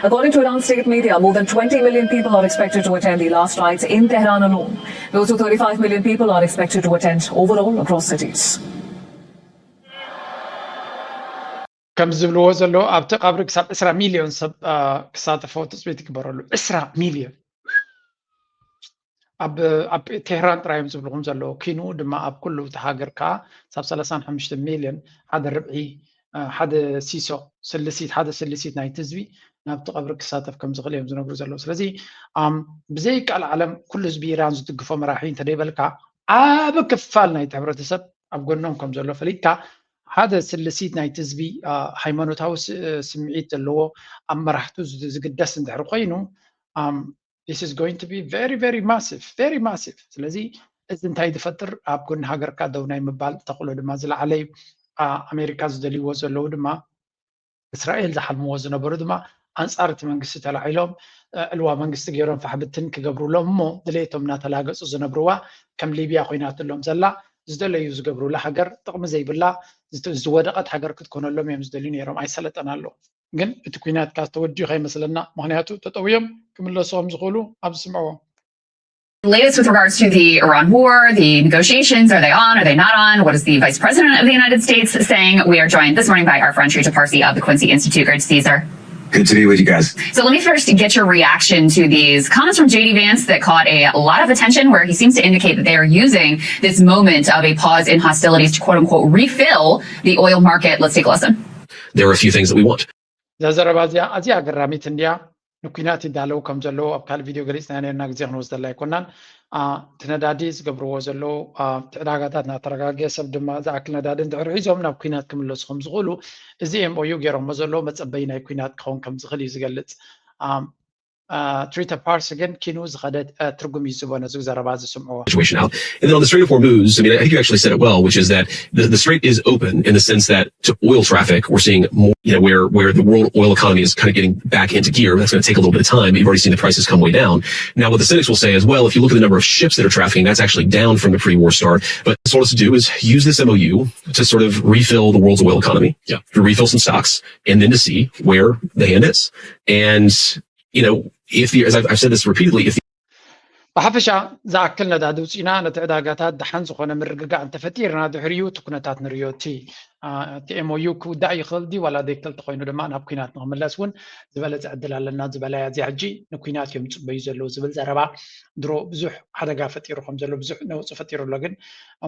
According to Iran state media, more than twenty million people are expected to attend the last rites in Tehran alone. Close to thirty-five million people are expected to attend overall across cities. ከም ዝብልዎ ዘሎ ኣብቲ ቀብሪ ክሳብ ዕስራ ሚልዮን ሰብ ክሳተፎ ትፅቢት ይግበረሉ። ዕስራ ሚልዮን ኣብ ቴህራን ጥራይ እዮም ዝብልኹም ዘለዉ። ኪኑ ድማ ኣብ ኩሉ እቲ ሃገር ከዓ ሳብ ሰላሳን ሓሙሽተ ሚልዮን ሓደ ርብዒ ሓደ ሲሶ ስልሲት ሓደ ስልሲት ናይቲ ህዝቢ ናብቲ ቀብሪ ክሳተፍ ከም ዝኽእል እዮም ዝነግሩ ዘለዉ። ስለዚ ብዘይ ቃል ዓለም ኩሉ ህዝቢ ኢራን ዝድግፎ መራሒ እንተደይበልካ ዓብ ክፋል ናይቲ ሕብረተሰብ ኣብ ጎኖም ከም ዘሎ ፈሊጥካ ሓደ ስልሲት ናይቲ ህዝቢ ሃይማኖታዊ ስምዒት ዘለዎ ኣብ መራሕቱ ዝግደስ እንድሕር ኮይኑ this is going to be very very massive very massive። ስለዚ እዚ እንታይ ዝፈጥር ኣብ ጎኒ ሃገርካ ደው ናይ ምባል ተኽእሎ ድማ ዝለዓለ እዩ። ኣሜሪካ ዝደልይዎ ዘለዉ ድማ እስራኤል ዝሓልምዎ ዝነበሩ ድማ ኣንፃር እቲ መንግስቲ ተላዒሎም ዕልዋ መንግስቲ ገይሮም ፋሕብትን ክገብሩሎም እሞ ድሌቶም እናተላገፁ ዝነብርዋ ከም ሊብያ ኮይናትሎም ዘላ ዝደለዩ ዝገብሩላ ሃገር ጥቕሚ ዘይብላ ዝወደቐት ሃገር ክትኮነሎም እዮም ዝደልዩ ነይሮም። ኣይሰለጠን ኣሎ ግን እቲ ኩናት ካብ ተወዲኡ ከይመስለና ምክንያቱ ተጠውዮም ክምለሱ ከም ዝኽእሉ ኣብ ዝስምዕዎ latest with regards to the Iran war, the negotiations, are they on, are they not on? What is the Vice President of the United States saying? We are joined this morning by our friend Srita Parsi of the Quincy Institute. Great to see you, sir. Good to be with you guys. So let me first get your reaction to these comments from J D Vance that caught a lot of attention, where he seems to indicate that they are using this moment of a pause in hostilities to quote unquote refill the oil market. Let's take a listen. There are a few things that we want. እዛ ዘረባ እዚኣ ኣዝያ ኣገራሚት እንድያ። ንኲናት ይዳለዉ ከም ዘለዉ ኣብ ካልእ ቪድዮ ገሊጽና ነርና፣ ግዜ ክንወስደላ ኣይኮናን። እቲ ነዳዲ ዝገብርዎ ዘለዉ እቲ ዕዳጋታት እናተረጋገ ሰብ ድማ ዝኣክል ነዳዲ እንድሕር ሒዞም ናብ ኲናት ክምለሱ ከም ዝኽእሉ እዚ ኤምኦዩ ገይሮሞ ዘለዉ መጸበዪ ናይ ኲናት ክኸውን ከም ዝኽእል እዩ ዝገልጽ። ትሪተ ፓርስ ግን ኪኑ ዝኸደ ትርጉም እዩ ዝቦ ነዚ ዘረባ ዝስምዕዎ። situation out. And then on the Strait of Hormuz, I mean, I think you actually said it well, which is that the, the strait is open in the sense that to oil traffic, we're seeing more, you know, where, where the world oil economy is kind of getting back into gear. That's going to take a little bit of time, but you've already seen the prices come way down. Now, what the cynics will say is, well, if you look at the number of ships that are trafficking, that's actually down from the pre-war start. But what this wants to do is use this M O U to sort of refill the world's oil economy, yeah, to refill some stocks, and then to see where the hand is. And, you know, if the, as I've, I've said this repeatedly, if the ብሓፈሻ ዝኣክል ነዳዲ ውፅኢና ነቲ ዕዳጋታት ደሓን ዝኾነ ምርግጋእ እንተፈጢርና ድሕሪኡ እቲ ኩነታት ንርእዮ። እቲ እቲ ኤምኦዩ ክውዳእ ይኽእል ድዩ ዋላ ዘይክእል ተኾይኑ ድማ ናብ ኩናት ንኽምለስ እውን ዝበለፀ ዕድል ኣለና ዝበላያ እዚኣ ሕጂ ንኩናት እዮም ዝፅበዩ ዘለዉ ዝብል ዘረባ ድሮ ብዙሕ ሓደጋ ፈጢሩ ከም ዘሎ ብዙሕ ነውፂ ፈጢሩ ኣሎ። ግን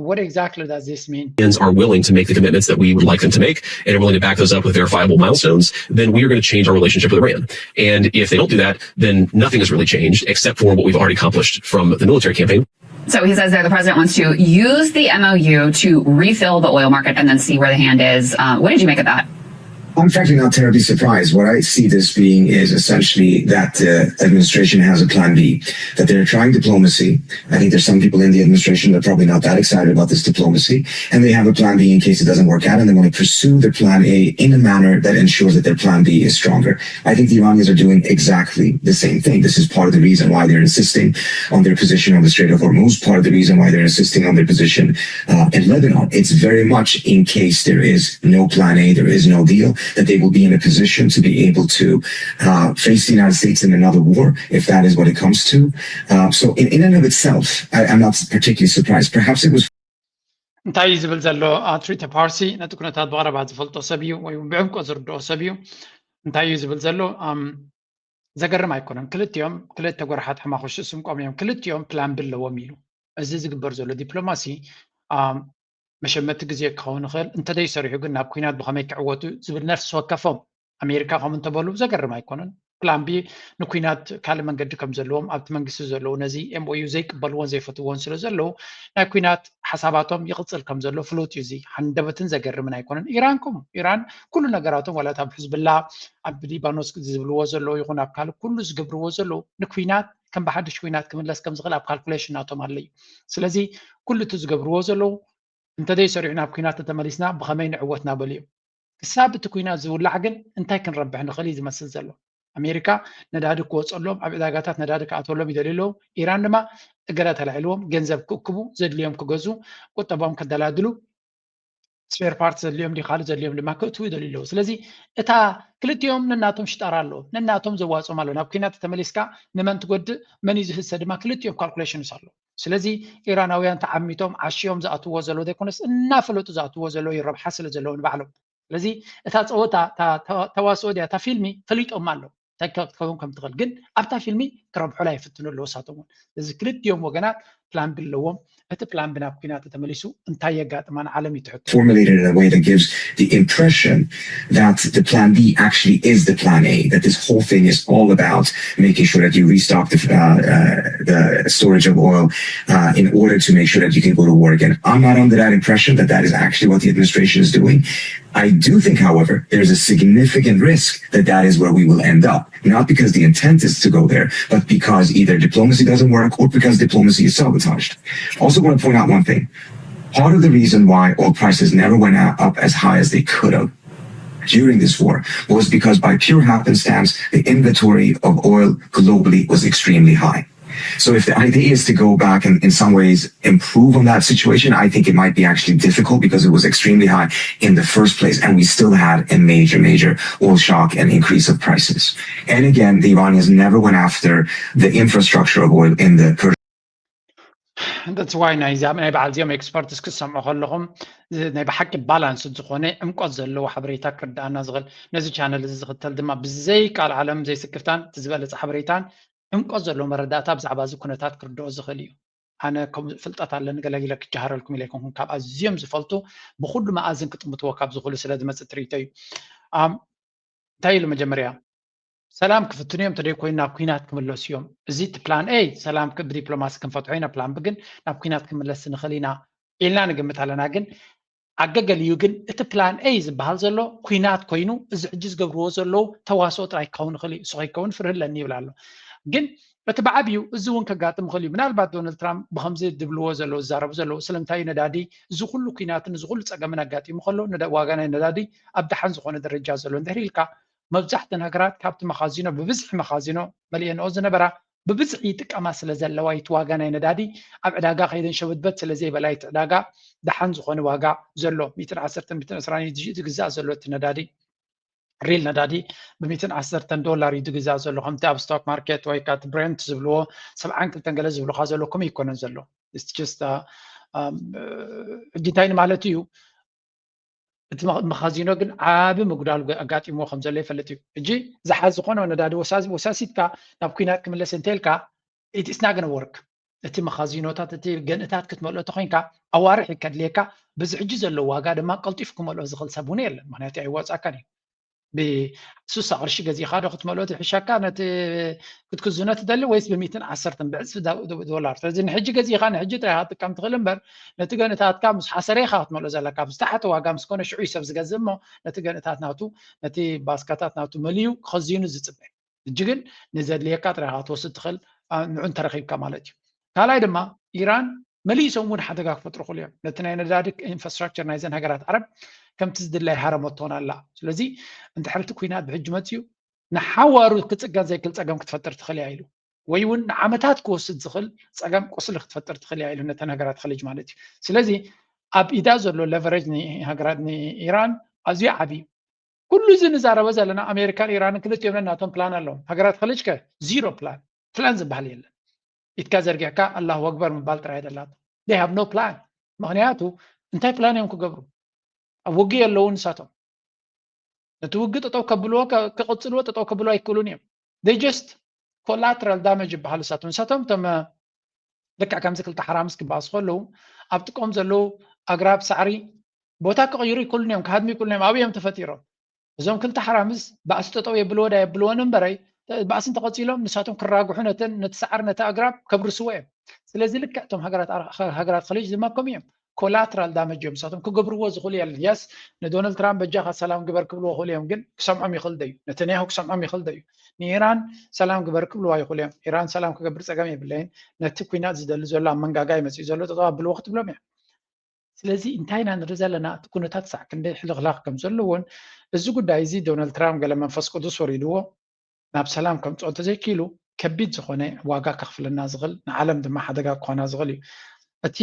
what exactly does this mean? Are willing to make the commitments that we would like them to make and are willing to back those up with verifiable milestones, then we are going to change our relationship with Iran. And if they don't do that, then nothing has really changed except for what we've already accomplished from the military campaign. So he says there the president wants to use the M O U to refill the oil market and then see where the hand is. Uh, what did you make of that? I'm frankly not terribly surprised. What I see this being is essentially that the administration has a plan B, that they're trying diplomacy. I think there's some people in the administration that are probably not that excited about this diplomacy, and they have a plan B in case it doesn't work out, and they want to pursue their plan A in a manner that ensures that their plan B is stronger. I think the Iranians are doing exactly the same thing. This is part of the reason why they're insisting on their position on the Strait of Hormuz, part of the reason why they're insisting on their position uh, in Lebanon. It's very much in case there is no plan A, there is no deal, that they will be in a position to be able to uh, face the United States in another war, if that is what it comes to. Uh, so, in, in and of itself, I, I'm not particularly surprised. Perhaps it was እንታይ እዩ ዝብል ዘሎ? ትሪተ ፓርሲ ነቲ ኩነታት ብቐረባ ዝፈልጦ ሰብ እዩ ወይ ብዕምቆ ዝርድኦ ሰብ እዩ። እንታይ እዩ ዝብል ዘሎ? ዘገርም ኣይኮነን። ክልቲኦም ክልተ ጎርሓት ሕማኹ ሽስም ቆምዮም ክልቲኦም ፕላን ቢ ኣለዎም ኢሉ። እዚ ዝግበር ዘሎ ዲፕሎማሲ መሸመቲ ግዜ ክኸውን ይኽእል፣ እንተደይሰሪሑ ግን ናብ ኩናት ብኸመይ ክዕወቱ ዝብል ነፍሲ ወከፎም ኣሜሪካ ከም እንተበሉ ዘገርም ኣይኮነን። ፕላን ቢ ንኩናት ካልእ መንገዲ ከም ዘለዎም ኣብቲ መንግስቲ ዘለዉ ነዚ ኤምኦዩ ዘይቅበልዎን ዘይፈትዎን ስለ ዘለዉ ናይ ኩናት ሓሳባቶም ይቕፅል ከም ዘሎ ፍሉጥ እዩ። እዚ ሃንደበትን ዘገርምን ኣይኮነን። ኢራን ከምኡ ኢራን ኩሉ ነገራቶም ዋላ ኣብ ሕዝብላ ኣብ ሊባኖስ ዝብልዎ ዘለዉ ይኹን ኣብ ካልእ ኩሉ ዝገብርዎ ዘለዉ ንኩናት ከም ብሓድሽ ኩናት ክምለስ ከም ዝኽእል ኣብ ካልኩሌሽን ናቶም ኣሎ እዩ። ስለዚ ኩሉ እቲ ዝገብርዎ ዘለዉ እንተዘይሰሪዑ ናብ ኩናት ተተመሊስና ብኸመይ ንዕወት ናበሉ እዮም። ክሳብ እቲ ኩናት ዝውላዕ ግን እንታይ ክንረብሕ ንኽእል እዩ ዝመስል ዘሎ። ኣሜሪካ ነዳዲ ክወፀሎም ኣብ ዕዳጋታት ነዳዲ ክኣተሎም ይደልዩ ኣለዉ። ኢራን ድማ እገዳ ተላዒልዎም ገንዘብ ክእክቡ ዘድልዮም ክገዙ ቁጠቦም ከደላድሉ ስፔር ፓርት ዘድልዮም ድዩ ካልእ ዘድልዮም ድማ ክእትዉ ይደልዩ ኣለዉ። ስለዚ እታ ክልቲኦም ነናቶም ሽጣራ ኣለዎም ነናቶም ዘዋፅኦም ኣለዉ። ናብ ኩናት ተመሊስካ ንመን ትጎድእ መን እዩ ዝህሰ ድማ ክልቲኦም ካልኩሌሽንስ ኣለዉ። ስለዚ ኢራናውያን ተዓሚቶም ዓሽዮም ዝኣትዎ ዘለዉ ዘይኮነስ እናፈለጡ ዝኣትዎ ዘለዉ ረብሓ ስለ ዘለዉ ንባዕሎም ስለዚ እታ ፀወታ ተዋስኦ ዲያ እታ ፊልሚ ፈሊጦማ ኣለዉ እንታይ ክትከውን ከም ትኽእል ግን ኣብታ ፊልሚ ክረብሑላ ይፍትኑ ኣለዉ እሳቶም እውን እዚ ክልቲኦም ወገናት ፕላን ቢ ኣለዎም እቲ ፕላን ቢ ናብ ኩናት ተመሊሱ እንታይ የጋጥማ ንዓለም እዩ ትሕቶ formulated in a way that gives the impression that the plan B actually is the plan A, that this whole thing is all about making sure that you restock the, uh, uh, the storage of oil uh, in order to make sure that you can go to war again. I'm not under that impression that that is actually what the administration is doing. I do think, however, there's a significant risk that that is where we will end up, not because the intent is to go there, but because either diplomacy doesn't work or because diplomacy is sabotaged. Also want to point out one thing. Part of the reason why oil prices never went up as high as they could have during this war was because by pure happenstance, the inventory of oil globally was extremely high. So if the idea is to go back and in some ways improve on that situation, I think it might be actually difficult because it was extremely high in the first place, and we still had a major, major oil shock and increase of prices. And again, the Iranians never went after the infrastructure of oil in the Persian That's why ናይዚ ናይ በዓል እዚኦም ኤክስፐርትስ ክሰምዑ ከለኹም ናይ ብሓቂ ባላንስ ዝኾነ ዕምቆት ዘለዎ ሓበሬታ ክርዳኣና ዝኽእል ነዚ ቻነል እዚ ዝኽተል ድማ ብዘይ ቃል ዓለም ዘይስክፍታን እቲ ዝበለፀ ሓበሬታን ዕምቆት ዘለዎ መረዳእታ ብዛዕባ እዚ ኩነታት ክርድኦ ዝኽእል እዩ። ኣነ ከም ፍልጠት ኣለኒ ገለጊለ ክጀሃረልኩም ኢለ ኣይኮንኩን ካብ ኣዝዮም ዝፈልጡ ብኩሉ መኣዝን ክጥምትዎ ካብ ዝኽእሉ ስለ ዝመፅእ ትርኢቶ እዩ። እንታይ ኢሉ መጀመርያ ሰላም ክፍትኑ እዮም ተደይ ኮይኑ ናብ ኩናት ክምለሱ እዮም። እዚ እቲ ፕላን ኤ ሰላም ብዲፕሎማሲ ክንፈትሖ ኢና፣ ፕላን ቢ ግን ናብ ኩናት ክምለስ ንኽእል ኢና ኢልና ንግምት ኣለና። ግን ኣገገሊኡ ግን እቲ ፕላን ኤ ዝበሃል ዘሎ ኩናት ኮይኑ እዚ ሕጂ ዝገብርዎ ዘለዉ ተዋስኦ ጥራይ ክኸውን ይኽእል እዩ። እሱ ከይከውን ፍርህ ኣለኒ ይብል ኣሎ። ግን እቲ ብዓብዩ እዚ እውን ከጋጥም ይኽእል እዩ። ምናልባት ዶናልድ ትራምፕ ብከምዚ ዝብልዎ ዘለዉ ዝዛረቡ ዘለዉ ስለምንታይ እዩ ነዳዲ እዚ ኩሉ ኩናትን እዚ ኩሉ ፀገምን ኣጋጢሙ ከሎ ዋጋ ናይ ነዳዲ ኣብ ደሓን ዝኾነ ደረጃ ዘሎ እንድሕር ኢልካ መብዛሕተን ሃገራት ካብቲ መኻዚኖ ብብዝሒ መኻዚኖ መሊአንኦ ዝነበራ ብብዝሒ ይጥቀማ ስለ ዘለዋ እቲ ዋጋ ናይ ነዳዲ ኣብ ዕዳጋ ከይደን ሸበድበት ስለ ዘይበላ እቲ ዕዳጋ ደሓን ዝኾነ ዋጋ ዘሎ ሚእትን ዓሰርተን ሚእትን ዕስራን እዩ ዝግዛእ ዘሎ እቲ ነዳዲ ሪል ነዳዲ ብሚእትን ዓሰርተን ዶላር እዩ ዝግዛእ ዘሎ ከምቲ ኣብ ስቶክ ማርኬት ወይ ከዓ ብሬንት ዝብልዎ ሰብዓን ክልተን ገለ ዝብሉካ ዘሎ ከምኡ ይኮነን ዘሎ ሕጂ እንታይ ማለት እዩ እቲ መኻዚኖ ግን ዓቢ ምጉዳል ኣጋጢምዎ ከም ዘሎ ይፈልጥ እዩ። ሕጂ ዝሓዝ ዝኾነ ነዳዲ ወሳሲትካ ናብ ኩናት ክምለስ እንተልካ it's not gonna work። እቲ መኻዚኖታት እቲ ገንእታት ክትመልኦ ተኮይንካ ኣዋርሕ ከድልየካ በዚ ሕጂ ዘሎ ዋጋ ድማ ቀልጢፉ ክመልኦ ዝኽእል ሰብ እውን የለን። ምክንያቱ ኣይዋፃእካን እዩ። ብሱሳ ቅርሺ ገዚእካ ዶ ክትመልኦ ትሕሸካ ነቲ ክትክዝኖ ትደሊ ወይስ ብሚትን ዓሰርተን ብዕፅፊ ዶ- ዶ- ዶላር? ስለዚ ንሕጂ ገዚእካ ንሕጂ ጥራይ ክትጥቀም ትኽእል እምበር ነቲ ገንእታትካ ምስ ሓሰረ ኢኻ ክትመልኦ ዘለካ። ብዝተሓተ ዋጋ ምስ ኮነ ሽዑ እዩ ሰብ ዝገዝእ እሞ ነቲ ገንእታት ናቱ ነቲ ባስካታት ናቱ መሊዩ ክኸዝኑ ዝፅበ። ሕጂ ግን ንዘድልየካ ጥራይ ክትወስድ ትኽእል ንዑ እንተረኺብካ ማለት እዩ። ካልኣይ ድማ ኢራን መሊሶም እውን ሓደጋ ክፈጥሩ ክኽእሉ እዮም። ነቲ ናይ ነዳዲ ኢንፍራስትራክቸር ናይዘን ሃገራት ዓረብ ከምቲ ዝድላይ ሃረመቶን ኣላ። ስለዚ እንድሕር እቲ ኩናት ብሕጂ መፅዩ ንሓዋሩ ክፅገን ዘይክእል ፀገም ክትፈጥር ትኽእል እያ ኢሉ ወይ እውን ንዓመታት ክወስድ ዝኽእል ፀገም ቁስሊ ክትፈጥር ትኽእል እያ ኢሉ ነተን ሃገራት ኸሊጅ ማለት እዩ። ስለዚ ኣብ ኢዳ ዘሎ ለቨሬጅ ንሃገራት ንኢራን ኣዝዩ ዓብዩ። ኩሉ እዚ ንዛረበ ዘለና ኣሜሪካን ኢራንን ክልቲኦም ነናቶም ፕላን ኣለዎም። ሃገራት ኸሊጅ ከ ዚሮ ፕላን ፕላን ዝበሃል የለን። ኢድካ ዘርጊሕካ ኣላሁ ኣክበር ምባል ጥራይ ደላቶ። They have no plan። ምኽንያቱ እንታይ ፕላን እዮም ክገብሩ? ኣብ ውግእ የለውን ንሳቶም። ነቲ ውግእ ጠጠው ከብልዎ ክቕፅልዎ ጠጠው ከብልዎ ኣይክእሉን እዮም። They just collateral damage ይበሃሉ ንሳቶም። ንሳቶም እቶም ልክዕ ከምዚ ክልተ ሓራምስ ክበኣሱ ከለዉ ኣብ ጥቆም ዘለዉ ኣግራብ ሳዕሪ ቦታ ክቕይሩ ይክእሉን እዮም፣ ክሃድሙ ይክእሉን እዮም። ኣብኡ እዮም ተፈጢሮም። እዞም ክልተ ሓራምዝ ባእሲ ጠጠው የብልዎ ዳ የብልዎን እምበረይ ባእሲ እንተቐፂሎም ንሳቶም ክራግሑ ነተን ነቲ ሳዕሪ ነቲ ኣግራብ ከብርስዎ እዮም። ስለዚ ልክዕ እቶም ሃገራት ኸሊጅ ድማ ከምኡ እዮም። ኮላትራል ዳመጅ እዮም ንሳቶም ክገብርዎ ዝኽእሉ የለን። የስ ንዶናልድ ትራምፕ በጃኻ ሰላም ግበር ክብልዎ ክእሉ እዮም፣ ግን ክሰምዖም ይኽእል ደዩ? ነተንያሁ ክሰምዖም ይኽእል ደዩ? ንኢራን ሰላም ግበር ክብልዋ ይኽእሉ እዮም። ኢራን ሰላም ክገብር ፀገም የብለይን። ነቲ ኩናት ዝደሊ ዘሎ ኣብ መንጋጋ ይመፅእ ዘሎ ጠጠው ኣብልዎ ክትብሎም እያ። ስለዚ እንታይ ኢና ንርኢ ዘለና? እቲ ኩነታት ሳዕ ክንደይ ሕልኽላኽ ከም ዘለዎን እዚ ጉዳይ እዚ ዶናልድ ትራምፕ ገለ መንፈስ ቅዱስ ወሪድዎ ናብ ሰላም ከምፅኦ እንተዘይክኢሉ ከቢድ ዝኾነ ዋጋ ከኽፍለና ዝኽእል ንዓለም ድማ ሓደጋ ክኾና ዝኽእል እዩ። እቲ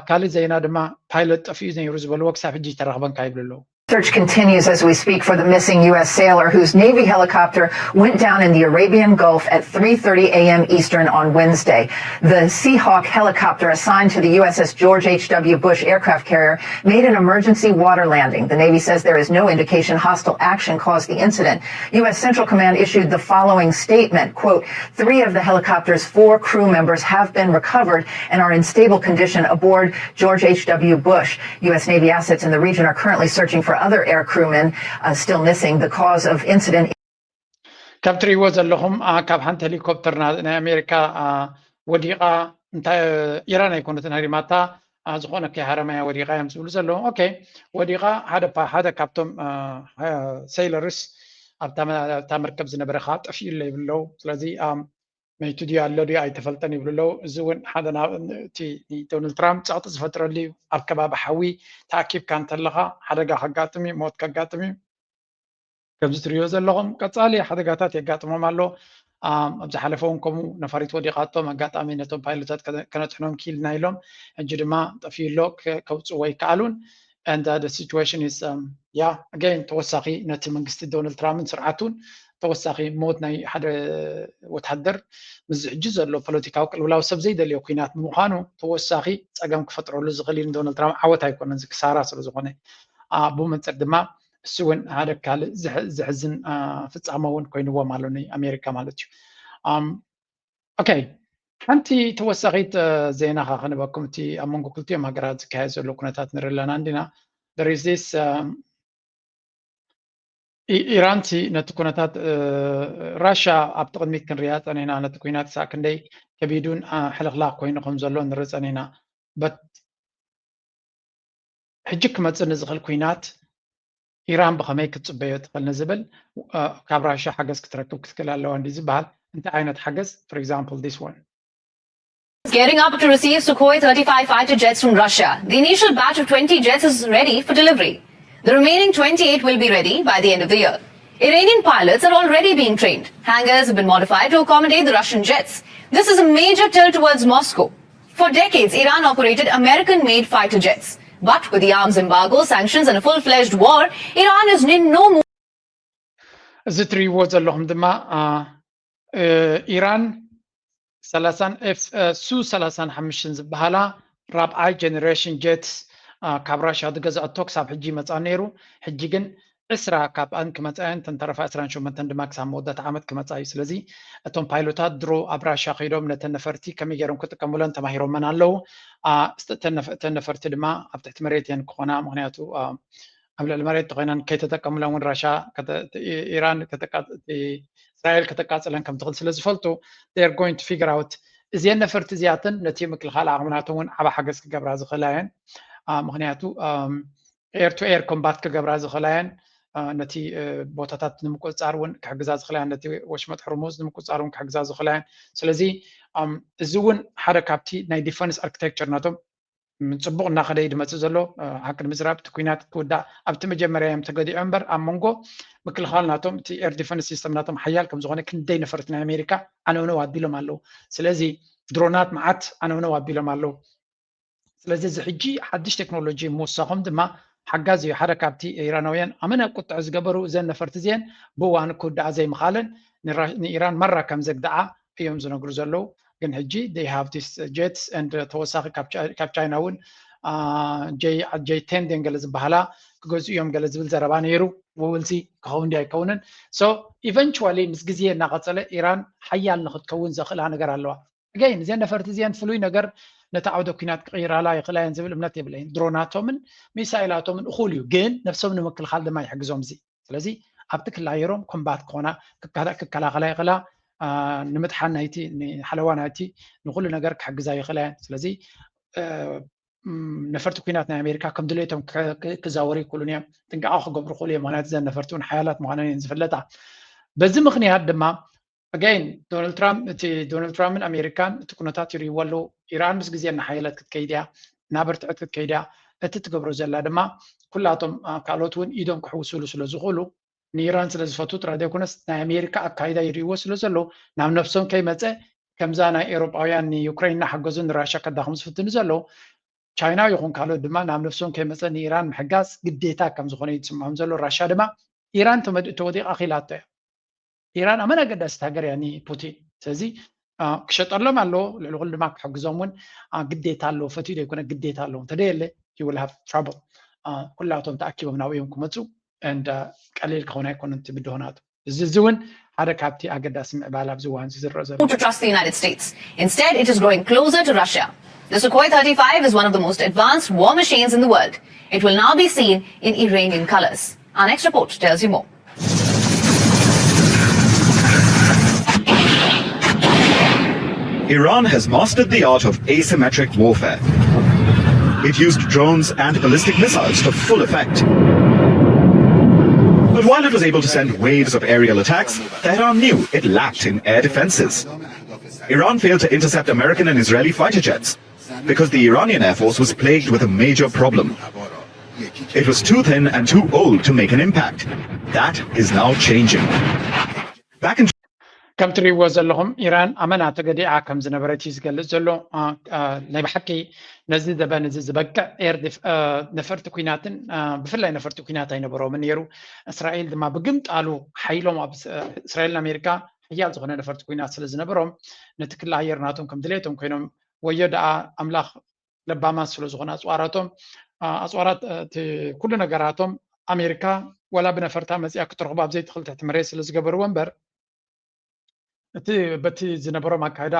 ካልእ ዜና ድማ ፓይለት ጠፊኡ ነይሩ ዝበልዎ ክሳብ ሕጂ ይተረኽበን ካይብሉ ኣለዉ። Search continues as we speak for the missing U S sailor whose Navy helicopter went down in the Arabian Gulf at three thirty a m Eastern on Wednesday. The Seahawk helicopter assigned to the U S S George H W Bush aircraft carrier made an emergency water landing. The Navy says there is no indication hostile action caused the incident. U S Central Command issued the following statement, quote, three of the helicopter's four crew members have been recovered and are in stable condition aboard George H W Bush. U S Navy assets in the region are currently searching for other air crewmen uh, still missing. The cause of incident. ካብ ትርእይዎ ዘለኹም ካብ ሓንቲ ሄሊኮፕተር ናይ ኣሜሪካ ወዲቓ እንታይ ኢራን ኣይኮነትን ሃሪማታ ዝኾነ ከይሃረመያ ወዲቓ እዮም ዝብሉ ዘለዉ። ኦኬ ወዲቓ ሓደ ሓደ ካብቶም ሰይለርስ ኣብታ መርከብ ዝነበረ ከዓ ጠፊኡ ኣሎ ይብሉ ኣለዉ። ስለዚ መይቱ ድዩ ኣሎ ድዩ ኣይተፈልጠን ይብሉ ኣለዉ። እዚ እውን ሓደ እቲ ዶናልድ ትራምፕ ፀቕጢ ዝፈጥረሉ እዩ። ኣብ ከባቢ ሓዊ ተኣኪብካ እንተለኻ ሓደጋ ከጋጥም እዩ፣ ሞት ከጋጥም እዩ። ከምዚ ትሪኦ ዘለኹም ቀፃሊ ሓደጋታት የጋጥሞም ኣሎ። ኣብ ዝሓለፈ እውን ከምኡ ነፋሪት ወዲቓቶም ኣጋጣሚ ነቶም ፓይሎታት ከነጥሕኖም ኪልና ኢሎም ሕጂ ድማ ጠፊኡ ኣሎ ከውፅዎ ኣይከኣሉን። And the situation is yeah again ተወሳኺ ነቲ መንግስቲ ዶናልድ ትራምፕን ስርዓቱን ተወሳኺ ሞት ናይ ሓደ ወታደር ምስ ሕጂ ዘሎ ፖለቲካዊ ቅልውላው ሰብ ዘይደልዮ ኩናት ብምዃኑ ተወሳኺ ፀገም ክፈጥረሉ ዝኽእል እዩ ንዶናልድ ትራምፕ ዓወት ኣይኮነን እዚ ክሳራ ስለ ዝኾነ ብኡ መንፅር ድማ እሱ እውን ሓደ ካልእ ዘሕዝን ፍፃመ እውን ኮይንዎም ኣሎ ናይ ኣሜሪካ ማለት እዩ። ኦኬ ሓንቲ ተወሳኺት ዜና ከ ክንበኩም እቲ ኣብ መንጎ ክልቲኦም ሃገራት ዝካየድ ዘሎ ኩነታት ንርኢ ኣለና እንዲና there is this ኢራን ሲ ነቲ ኩነታት ራሻ ኣብቲ ቅድሚት ክንሪኣ ፀኒሕና ነቲ ኩናት ሳዕ ክንደይ ከቢዱን ሕልኽላኽ ኮይኑ ከም ዘሎ ንርኢ ፀኒሕና but ሕጂ ክመፅእ ንዝኽእል ኩናት ኢራን ብኸመይ ክትፅበዮ ትኽእል ንዝብል ካብ ራሻ ሓገዝ ክትረክብ ክትክእል ኣለዋ እንዲ ዝበሃል እንታይ ዓይነት ሓገዝ for example this one Gearing up to receive Sukhoi thirty-five fighter jets from Russia. The initial batch of twenty jets is ready for delivery. The remaining twenty-eight will be ready by the end of the year. Iranian pilots are already being trained. Hangars have been modified to accommodate the Russian jets. This is a major tilt towards Moscow. For decades, Iran operated American made fighter jets. But with the arms embargo, sanctions, and a full fledged war, Iran is in no mood. እዚ ትርእይዎ ዘለኹም ድማ ኢራን ሰላሳን ኤፍ ሱ ሰላሳን ሓሙሽተን ዝበሃላ ራብዓይ ጀነሬሽን ጀትስ ካብ ራሽያ ዝገዝኣቶ ክሳብ ሕጂ ይመፃ ነይሩ። ሕጂ ግን ዕስራ ካብኣን ክመፃ እየን፣ እተን ተረፋ ዕስራን ሸሞንተን ድማ ክሳብ መወዳእታ ዓመት ክመፃ እዩ። ስለዚ እቶም ፓይሎታት ድሮ ኣብ ራሽያ ከይዶም ነተን ነፈርቲ ከመይ ገይሮም ክጥቀሙለን ተማሂሮመን ኣለዉ። እተን ነፈርቲ ድማ ኣብ ትሕቲ መሬት እየን ክኾና፣ ምክንያቱ ኣብ ልዕሊ መሬት ተኮይነን ከይተጠቀሙለን እውን ራሻ ኢራን እስራኤል ከተቃፅለን ከም ትኽእል ስለ ዝፈልጡ they're going to figure out እዚአን ነፈርቲ እዚኣተን ነቲ ምክልኻል ዓቕምናቶም እውን ዓባ ሓገዝ ክገብራ ዝኽእላ እየን። ምክንያቱ air to air combat ክገብራ ዝኽእላ እየን። ነቲ ቦታታት ንምቁፅፃር እውን ክሕግዛ ዝኽእላ እየን፣ ነቲ ወሽመጥ ሕርሙዝ ንምቁፅፃር እውን ክሕግዛ ዝኽእላ እየን። ስለዚ እዚ እውን ሓደ ካብቲ ናይ defence architecture ናቶም ጽቡቕ እናኸደ እዩ ዝመጽእ ዘሎ። ሓቂ ንምዝራብ እቲ ኩናት ክውዳእ ኣብቲ መጀመርያ እዮም ተገዲዖ እምበር ኣብ መንጎ ምክልኻል ናቶም እቲ air defence system ናቶም ሓያል ከም ዝኾነ ክንደይ ነፈርቲ ናይ ኣሜሪካ ኣነውነው ኣቢሎም ኣለዉ። ስለዚ ድሮናት መዓት ኣነውነው ኣቢሎም ኣለዉ። ስለዚ እዚ ሕጂ ሓድሽ ቴክኖሎጂ ምውሳኾም ድማ ሓጋዚ እዩ። ሓደ ካብቲ ኢራናውያን ኣመና ቁጥዕ ዝገበሩ እዘን ነፈርቲ እዚአን ብእዋኑ ክውዳኣ ዘይምኻለን ንኢራን ማራ ከም ዘግድዓ እዮም ዝነግሩ ዘለዉ። ግን ሕጂ they have this jets and ተወሳኺ ካብ ቻይና እውን j ten ድን ገለ ዝበሃላ ክገዝኡ እዮም ገለ ዝብል ዘረባ ነይሩ። ውውልሲ ክኸውን ድዩ ኣይከውንን? So eventually ምስ ግዜ እናቐፀለ ኢራን ሓያል ንክትከውን ዘኽእላ ነገር ኣለዋ። Again እዚአን ነፈርቲ እዚአን ፍሉይ ነገር ነቲ ዓውደ ኩናት ክቕይራላ ይኽእላ እየን ዝብል እምነት የብለይን። ድሮናቶምን ሚሳይላቶምን እኹል እዩ፣ ግን ነብሶም ንምክልኻል ድማ ይሕግዞም። እዚ ስለዚ ኣብቲ ክላየሮም ኮምባት ክኾና ክከላኸላ ይኽእላ፣ ንምድሓን ናይቲ ንሓለዋ ናይቲ ንኩሉ ነገር ክሕግዛ ይኽእላ እየን። ስለዚ ነፈርቲ ኩናት ናይ ኣሜሪካ ከም ድሌቶም ክዛወሩ ይክእሉን እዮም፣ ጥንቃቐ ክገብሩ ክእሉ እዮም። ምክንያቱ እዘን ነፈርቲ እውን ሓያላት ምዃነን እየን ዝፍለጣ። በዚ ምክንያት ድማ again ዶናልድ ትራምፕ እቲ ዶናልድ ትራምፕን ኣሜሪካን እቲ ኩነታት ይርእይዎ ኣለዉ። ኢራን ምስ ግዜ እናሓየለት ክትከይድ እያ፣ እናበርትዐት ክትከይድ እያ። እቲ ትገብሮ ዘላ ድማ ኩላቶም ካልኦት እውን ኢዶም ክሕውስሉ ስለ ዝኽእሉ ንኢራን ስለ ዝፈቱ ጥራይ ዘይኮነስ ናይ ኣሜሪካ ኣካይዳ ይርእይዎ ስለ ዘለዉ ናብ ነብሶም ከይመፀ ከምዛ ናይ ኤውሮጳውያን ንዩክሬን እናሓገዙ ንራሻ ከዳኽሙ ዝፍትኑ ዘለዉ ቻይና ይኹን ካልኦት ድማ ናብ ነብሶም ከይመፀ ንኢራን ምሕጋዝ ግዴታ ከም ዝኾነ እዩ ዝስምዖም ዘሎ። ራሻ ድማ ኢራን ተወዲቓ ኺላቶ እያ። ኢራን ኣመን ኣገዳሲት ሃገር እያ ንፑቲን። ስለዚ ክሸጠሎም ኣለዎ፣ ልዕሊ ኩሉ ድማ ክሕግዞም እውን ግዴታ ኣለዎ። ፈትዩ ዘይኮነ ግዴታ ኣለዎ። እንተደየለ you will have trouble። ኩላቶም ተኣኪቦም ናብኡ እዮም ክመፁ and ቀሊል ክኸውን ኣይኮነን እቲ ብድሆናቱ። እዚ እዚ እውን ሓደ ካብቲ ኣገዳሲ ምዕባለ ኣብዚ እዋን እዚ ዝረአ ዘሎ። To trust the United States. Instead, it is growing closer to Russia. The Sukhoi thirty-five is one of the most advanced war machines in the world. It will now be seen in Iranian colors. Our next report tells you more. Iran has mastered the art of asymmetric warfare. It used drones and ballistic missiles to full effect. But while it was able to send waves of aerial attacks, Tehran knew it lacked in air defenses. Iran failed to intercept American and Israeli fighter jets because the Iranian air force was plagued with a major problem. It was too thin and too old to make an impact. That is now changing. Back in ከም ትሪእዎ ዘለኹም ኢራን ኣመና ተገዲዓ ከም ዝነበረት እዩ ዝገልጽ ዘሎ። ናይ ብሓቂ ነዚ ዘበን እዚ ዝበቅዕ ነፈርቲ ኩናትን ብፍላይ ነፈርቲ ኩናት ኣይነበሮምን ነይሩ። እስራኤል ድማ ብግምጣሉ ሓይሎም ኣብ እስራኤልን ኣሜሪካ ሓያል ዝኾነ ነፈርቲ ኩናት ስለ ዝነበሮም ነቲ ክሊ ኣየር ናቶም ከም ድሌቶም ኮይኖም ወዮ ደኣ ኣምላኽ ለባማት ስለ ዝኾነ ኣፅዋራቶም ኣፅዋራት እቲ ኩሉ ነገራቶም ኣሜሪካ ዋላ ብነፈርታ መፂኣ ክትረኽቦ ኣብ ዘይትኽእል ትሕቲ መሬት ስለ ዝገበርዎ እምበር እቲ በቲ ዝነበሮም ኣካይዳ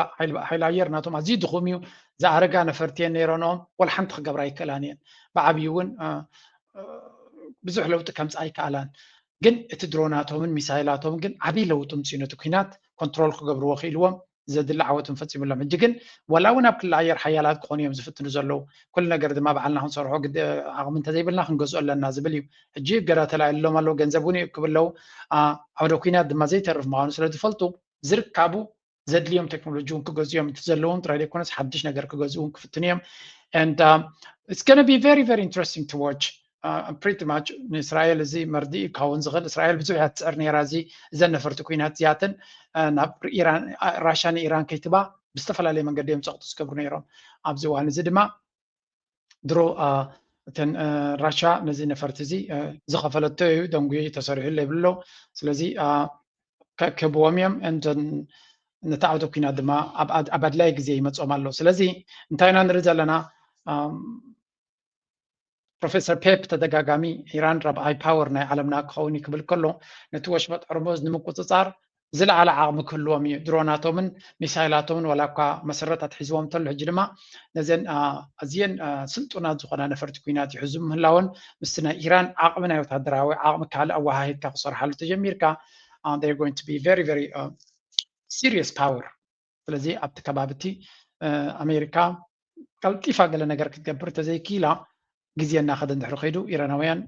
ሓይሊ ኣየር ናቶም ኣዝዩ ድኹም እዩ። ዝኣረጋ ነፈርቲ እየን ነይረንኦም፣ ወላ ሓንቲ ክገብራ ኣይክእላን እየን። ብዓብዩ እውን ብዙሕ ለውጢ ከምፅኣ ኣይከኣላን። ግን እቲ ድሮናቶምን ሚሳይላቶምን ግን ዓብዪ ለውጢ ምፅኡ ነቲ ኩናት ኮንትሮል ክገብርዎ ክኢልዎም ዘድሊ ዓወት እውን ፈፂሙሎም። ሕጂ ግን ዋላ እውን ኣብ ክሊ ኣየር ሓያላት ክኾኑ እዮም ዝፍትኑ ዘለዉ። ኩሉ ነገር ድማ ባዕልና ክንሰርሖ ዓቕሚ እንተዘይብልና ክንገዝኦ ኣለና ዝብል እዩ። ሕጂ እገዳ ተላዒልሎም ኣለዉ፣ ገንዘብ እውን ይእክቡ ኣለዉ። ዓውደ ኩናት ድማ ዘይተርፍ ምዃኑ ስለ ዝፈልጡ ዝርካቡ ዘድልዮም ቴክኖሎጂ እውን ክገዝኡ እዮም። እቲ ዘለዎም ጥራይ ዘይኮነስ ሓድሽ ነገር ክገዝኡ እውን ክፍትኑ እዮም። And it's gonna be very very interesting to watch. Pretty much ንእስራኤል እዚ መርድእ ክኸውን ዝኽእል እስራኤል ብዙሕ እያ ትፅዕር ነይራ። እዚ እዘን ነፈርቲ ኩናት እዚኣተን ናብ ራሻ ንኢራን ከይትባ ብዝተፈላለየ መንገዲ እዮም ፀቕጢ ዝገብሩ ነይሮም። ኣብዚ እዋን እዚ ድማ ድሮ እተን ራሻ ነዚ ነፈርቲ እዚ ዝኸፈለቶ እዩ፣ ደንጉዩ ተሰሪሑሉ ይብሉ ኣለዉ። ስለዚ ክህብዎም እዮም። ነቲ ዓውደ ኩናት ድማ ኣብ ኣድላይ ግዜ ይመፅኦም ኣሎ። ስለዚ እንታይ ኢና ንርኢ ዘለና? ፕሮፌሰር ፔፕ ተደጋጋሚ ኢራን ራብዓይ ፓወር ናይ ዓለምና ክኸውን እዩ ክብል ከሎ ነቲ ወሽመጥ ሕርሙዝ ንምቁፅፃር ዝለዓለ ዓቕሚ ክህልዎም እዩ። ድሮናቶምን ሚሳይላቶምን ዋላ እኳ መሰረታት ሒዝዎም እንተሎ፣ ሕጂ ድማ ነዘን ኣዝየን ስልጡናት ዝኾና ነፈርቲ ኩናት ይሕዙ ምህላወን ምስቲ ናይ ኢራን ዓቕሚ፣ ናይ ወታደራዊ ዓቕሚ ካልእ ኣወሃሂድካ ክሰርሓሉ ተጀሚርካ፣ they're going to be very very serious power። ስለዚ ኣብቲ ከባቢ እቲ ኣሜሪካ ቀልጢፋ ገለ ነገር ክትገብር ተዘይክኢላ፣ ግዜ እናኸደ እንድሕሪ ከይዱ ኢራናውያን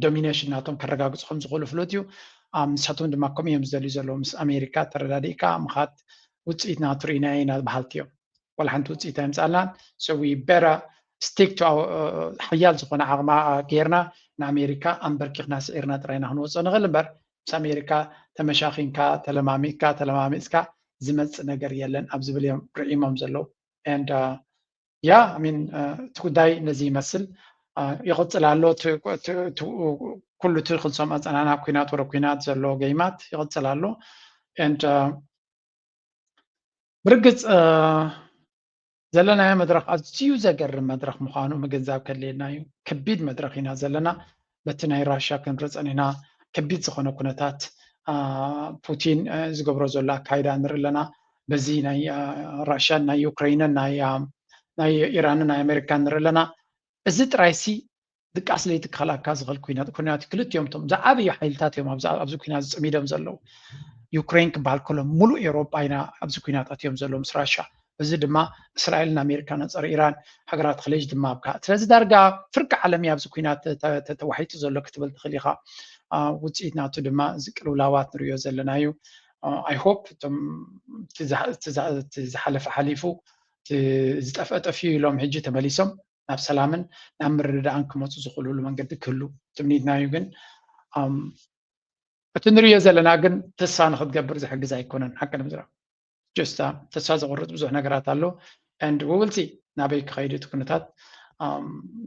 ዶሚኔሽን ናቶም ከረጋግፁ ከም ዝኽእሉ ፍሉጥ እዩ። ንሳቶም ድማ ከምኡ እዮም ዝደልዩ ዘለዉ። ምስ ኣሜሪካ ተረዳዲእካ ምኻድ ውፅኢት ናቱ ርኢናዮ ኢና በሃልቲ እዮም። ዋላ ሓንቲ ውፅኢት ኣይምፃልናን። So we better stick to ሓያል ዝኾነ ዓቕማ ጌርና ንኣሜሪካ ኣንበርኪኽና ስዒርና ጥራይና ክንወፅኦ ንኽእል እምበር ምስ ኣሜሪካ ተመሻኺንካ ተለማሚጥካ ተለማሚፅካ ዝመፅእ ነገር የለን ኣብ ዝብል እዮም ርዒሞም ዘለዉ። And yeah, I mean እቲ ጉዳይ ነዚ ይመስል። ይቕፅል ኣሎ። ኩሉ እቲ ክንሰምዖ ፀናና ኩናት ወረ ኩናት ዘሎ ገይማት ይቕፅል ኣሎ። And ብርግፅ ዘለናዮ መድረኽ ኣዝዩ ዘገርም መድረኽ ምዃኑ ምግንዛብ ከድልየና እዩ። ከቢድ መድረኽ ኢና ዘለና። በቲ ናይ ራሽያ ክንርኢ ጸኒሕና። ከቢድ ዝኾነ ኩነታት ፑቲን ዝገብሮ ዘሎ ኣካይዳ ንርኢ ኣለና። በዚ ናይ ራሽያን ናይ ዩክሬንን ናይ ኢራንን ናይ ኣሜሪካን ንርኢ ኣለና። እዚ ጥራይሲ ድቃስ ለይቲ ክኸልኣካ ዝኽእል ኩናት ኩናት ክልቲኦም እቶም ዝዓበዩ ሓይልታት እዮም ኣብዚ ኩናት ዝፅሚዶም ዘለዉ። ዩክሬን ክበሃል ከሎ ሙሉእ ኤውሮጳ ኢና ኣብዚ ኩናት ኣትዮም ዘለዉ ምስ ራሻ። እዚ ድማ እስራኤልን ኣሜሪካን ኣንፃር ኢራን፣ ሃገራት ኸሊጅ ድማ ኣብ ካእ። ስለዚ ዳርጋ ፍርቂ ዓለም እዩ ኣብዚ ኩናት ተዋሒጡ ዘሎ ክትብል ትኽእል ኢኻ። ውፅኢት ናቱ ድማ እዚ ቅልውላዋት ንሪኦ ዘለና እዩ። I hope እቶም ዝሓለፈ ሓሊፉ ዝጠፍአ ጠፊኡ ኢሎም ሕጂ ተመሊሶም ናብ ሰላምን ናብ ምርድዳእን ክመፁ ዝኽእልሉ መንገዲ ክህሉ ትምኒትና እዩ። ግን እቲ ንሪኦ ዘለና ግን ተስፋ ንክትገብር ዝሕግዝ ኣይኮነን። ሓቂ ንምዝራብ just ተስፋ ዘቑርፅ ብዙሕ ነገራት ኣሎ። And we will see ናበይ ክኸይድ እቲ ኩነታት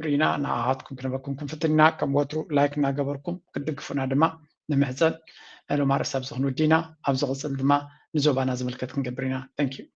ርኢና ንዓኻትኩም ክንበኩም ክንፍትን ኢና። ከም ወትሩ ላይክ እናገበርኩም ክትድግፉና ድማ ንምሕፀን። ሎም ኣርእስቲ ኣብዚ ክንውዲ ኢና። ኣብ ዝቕፅል ድማ ንዞባና ዝምልከት ክንገብር ኢና። Thank you።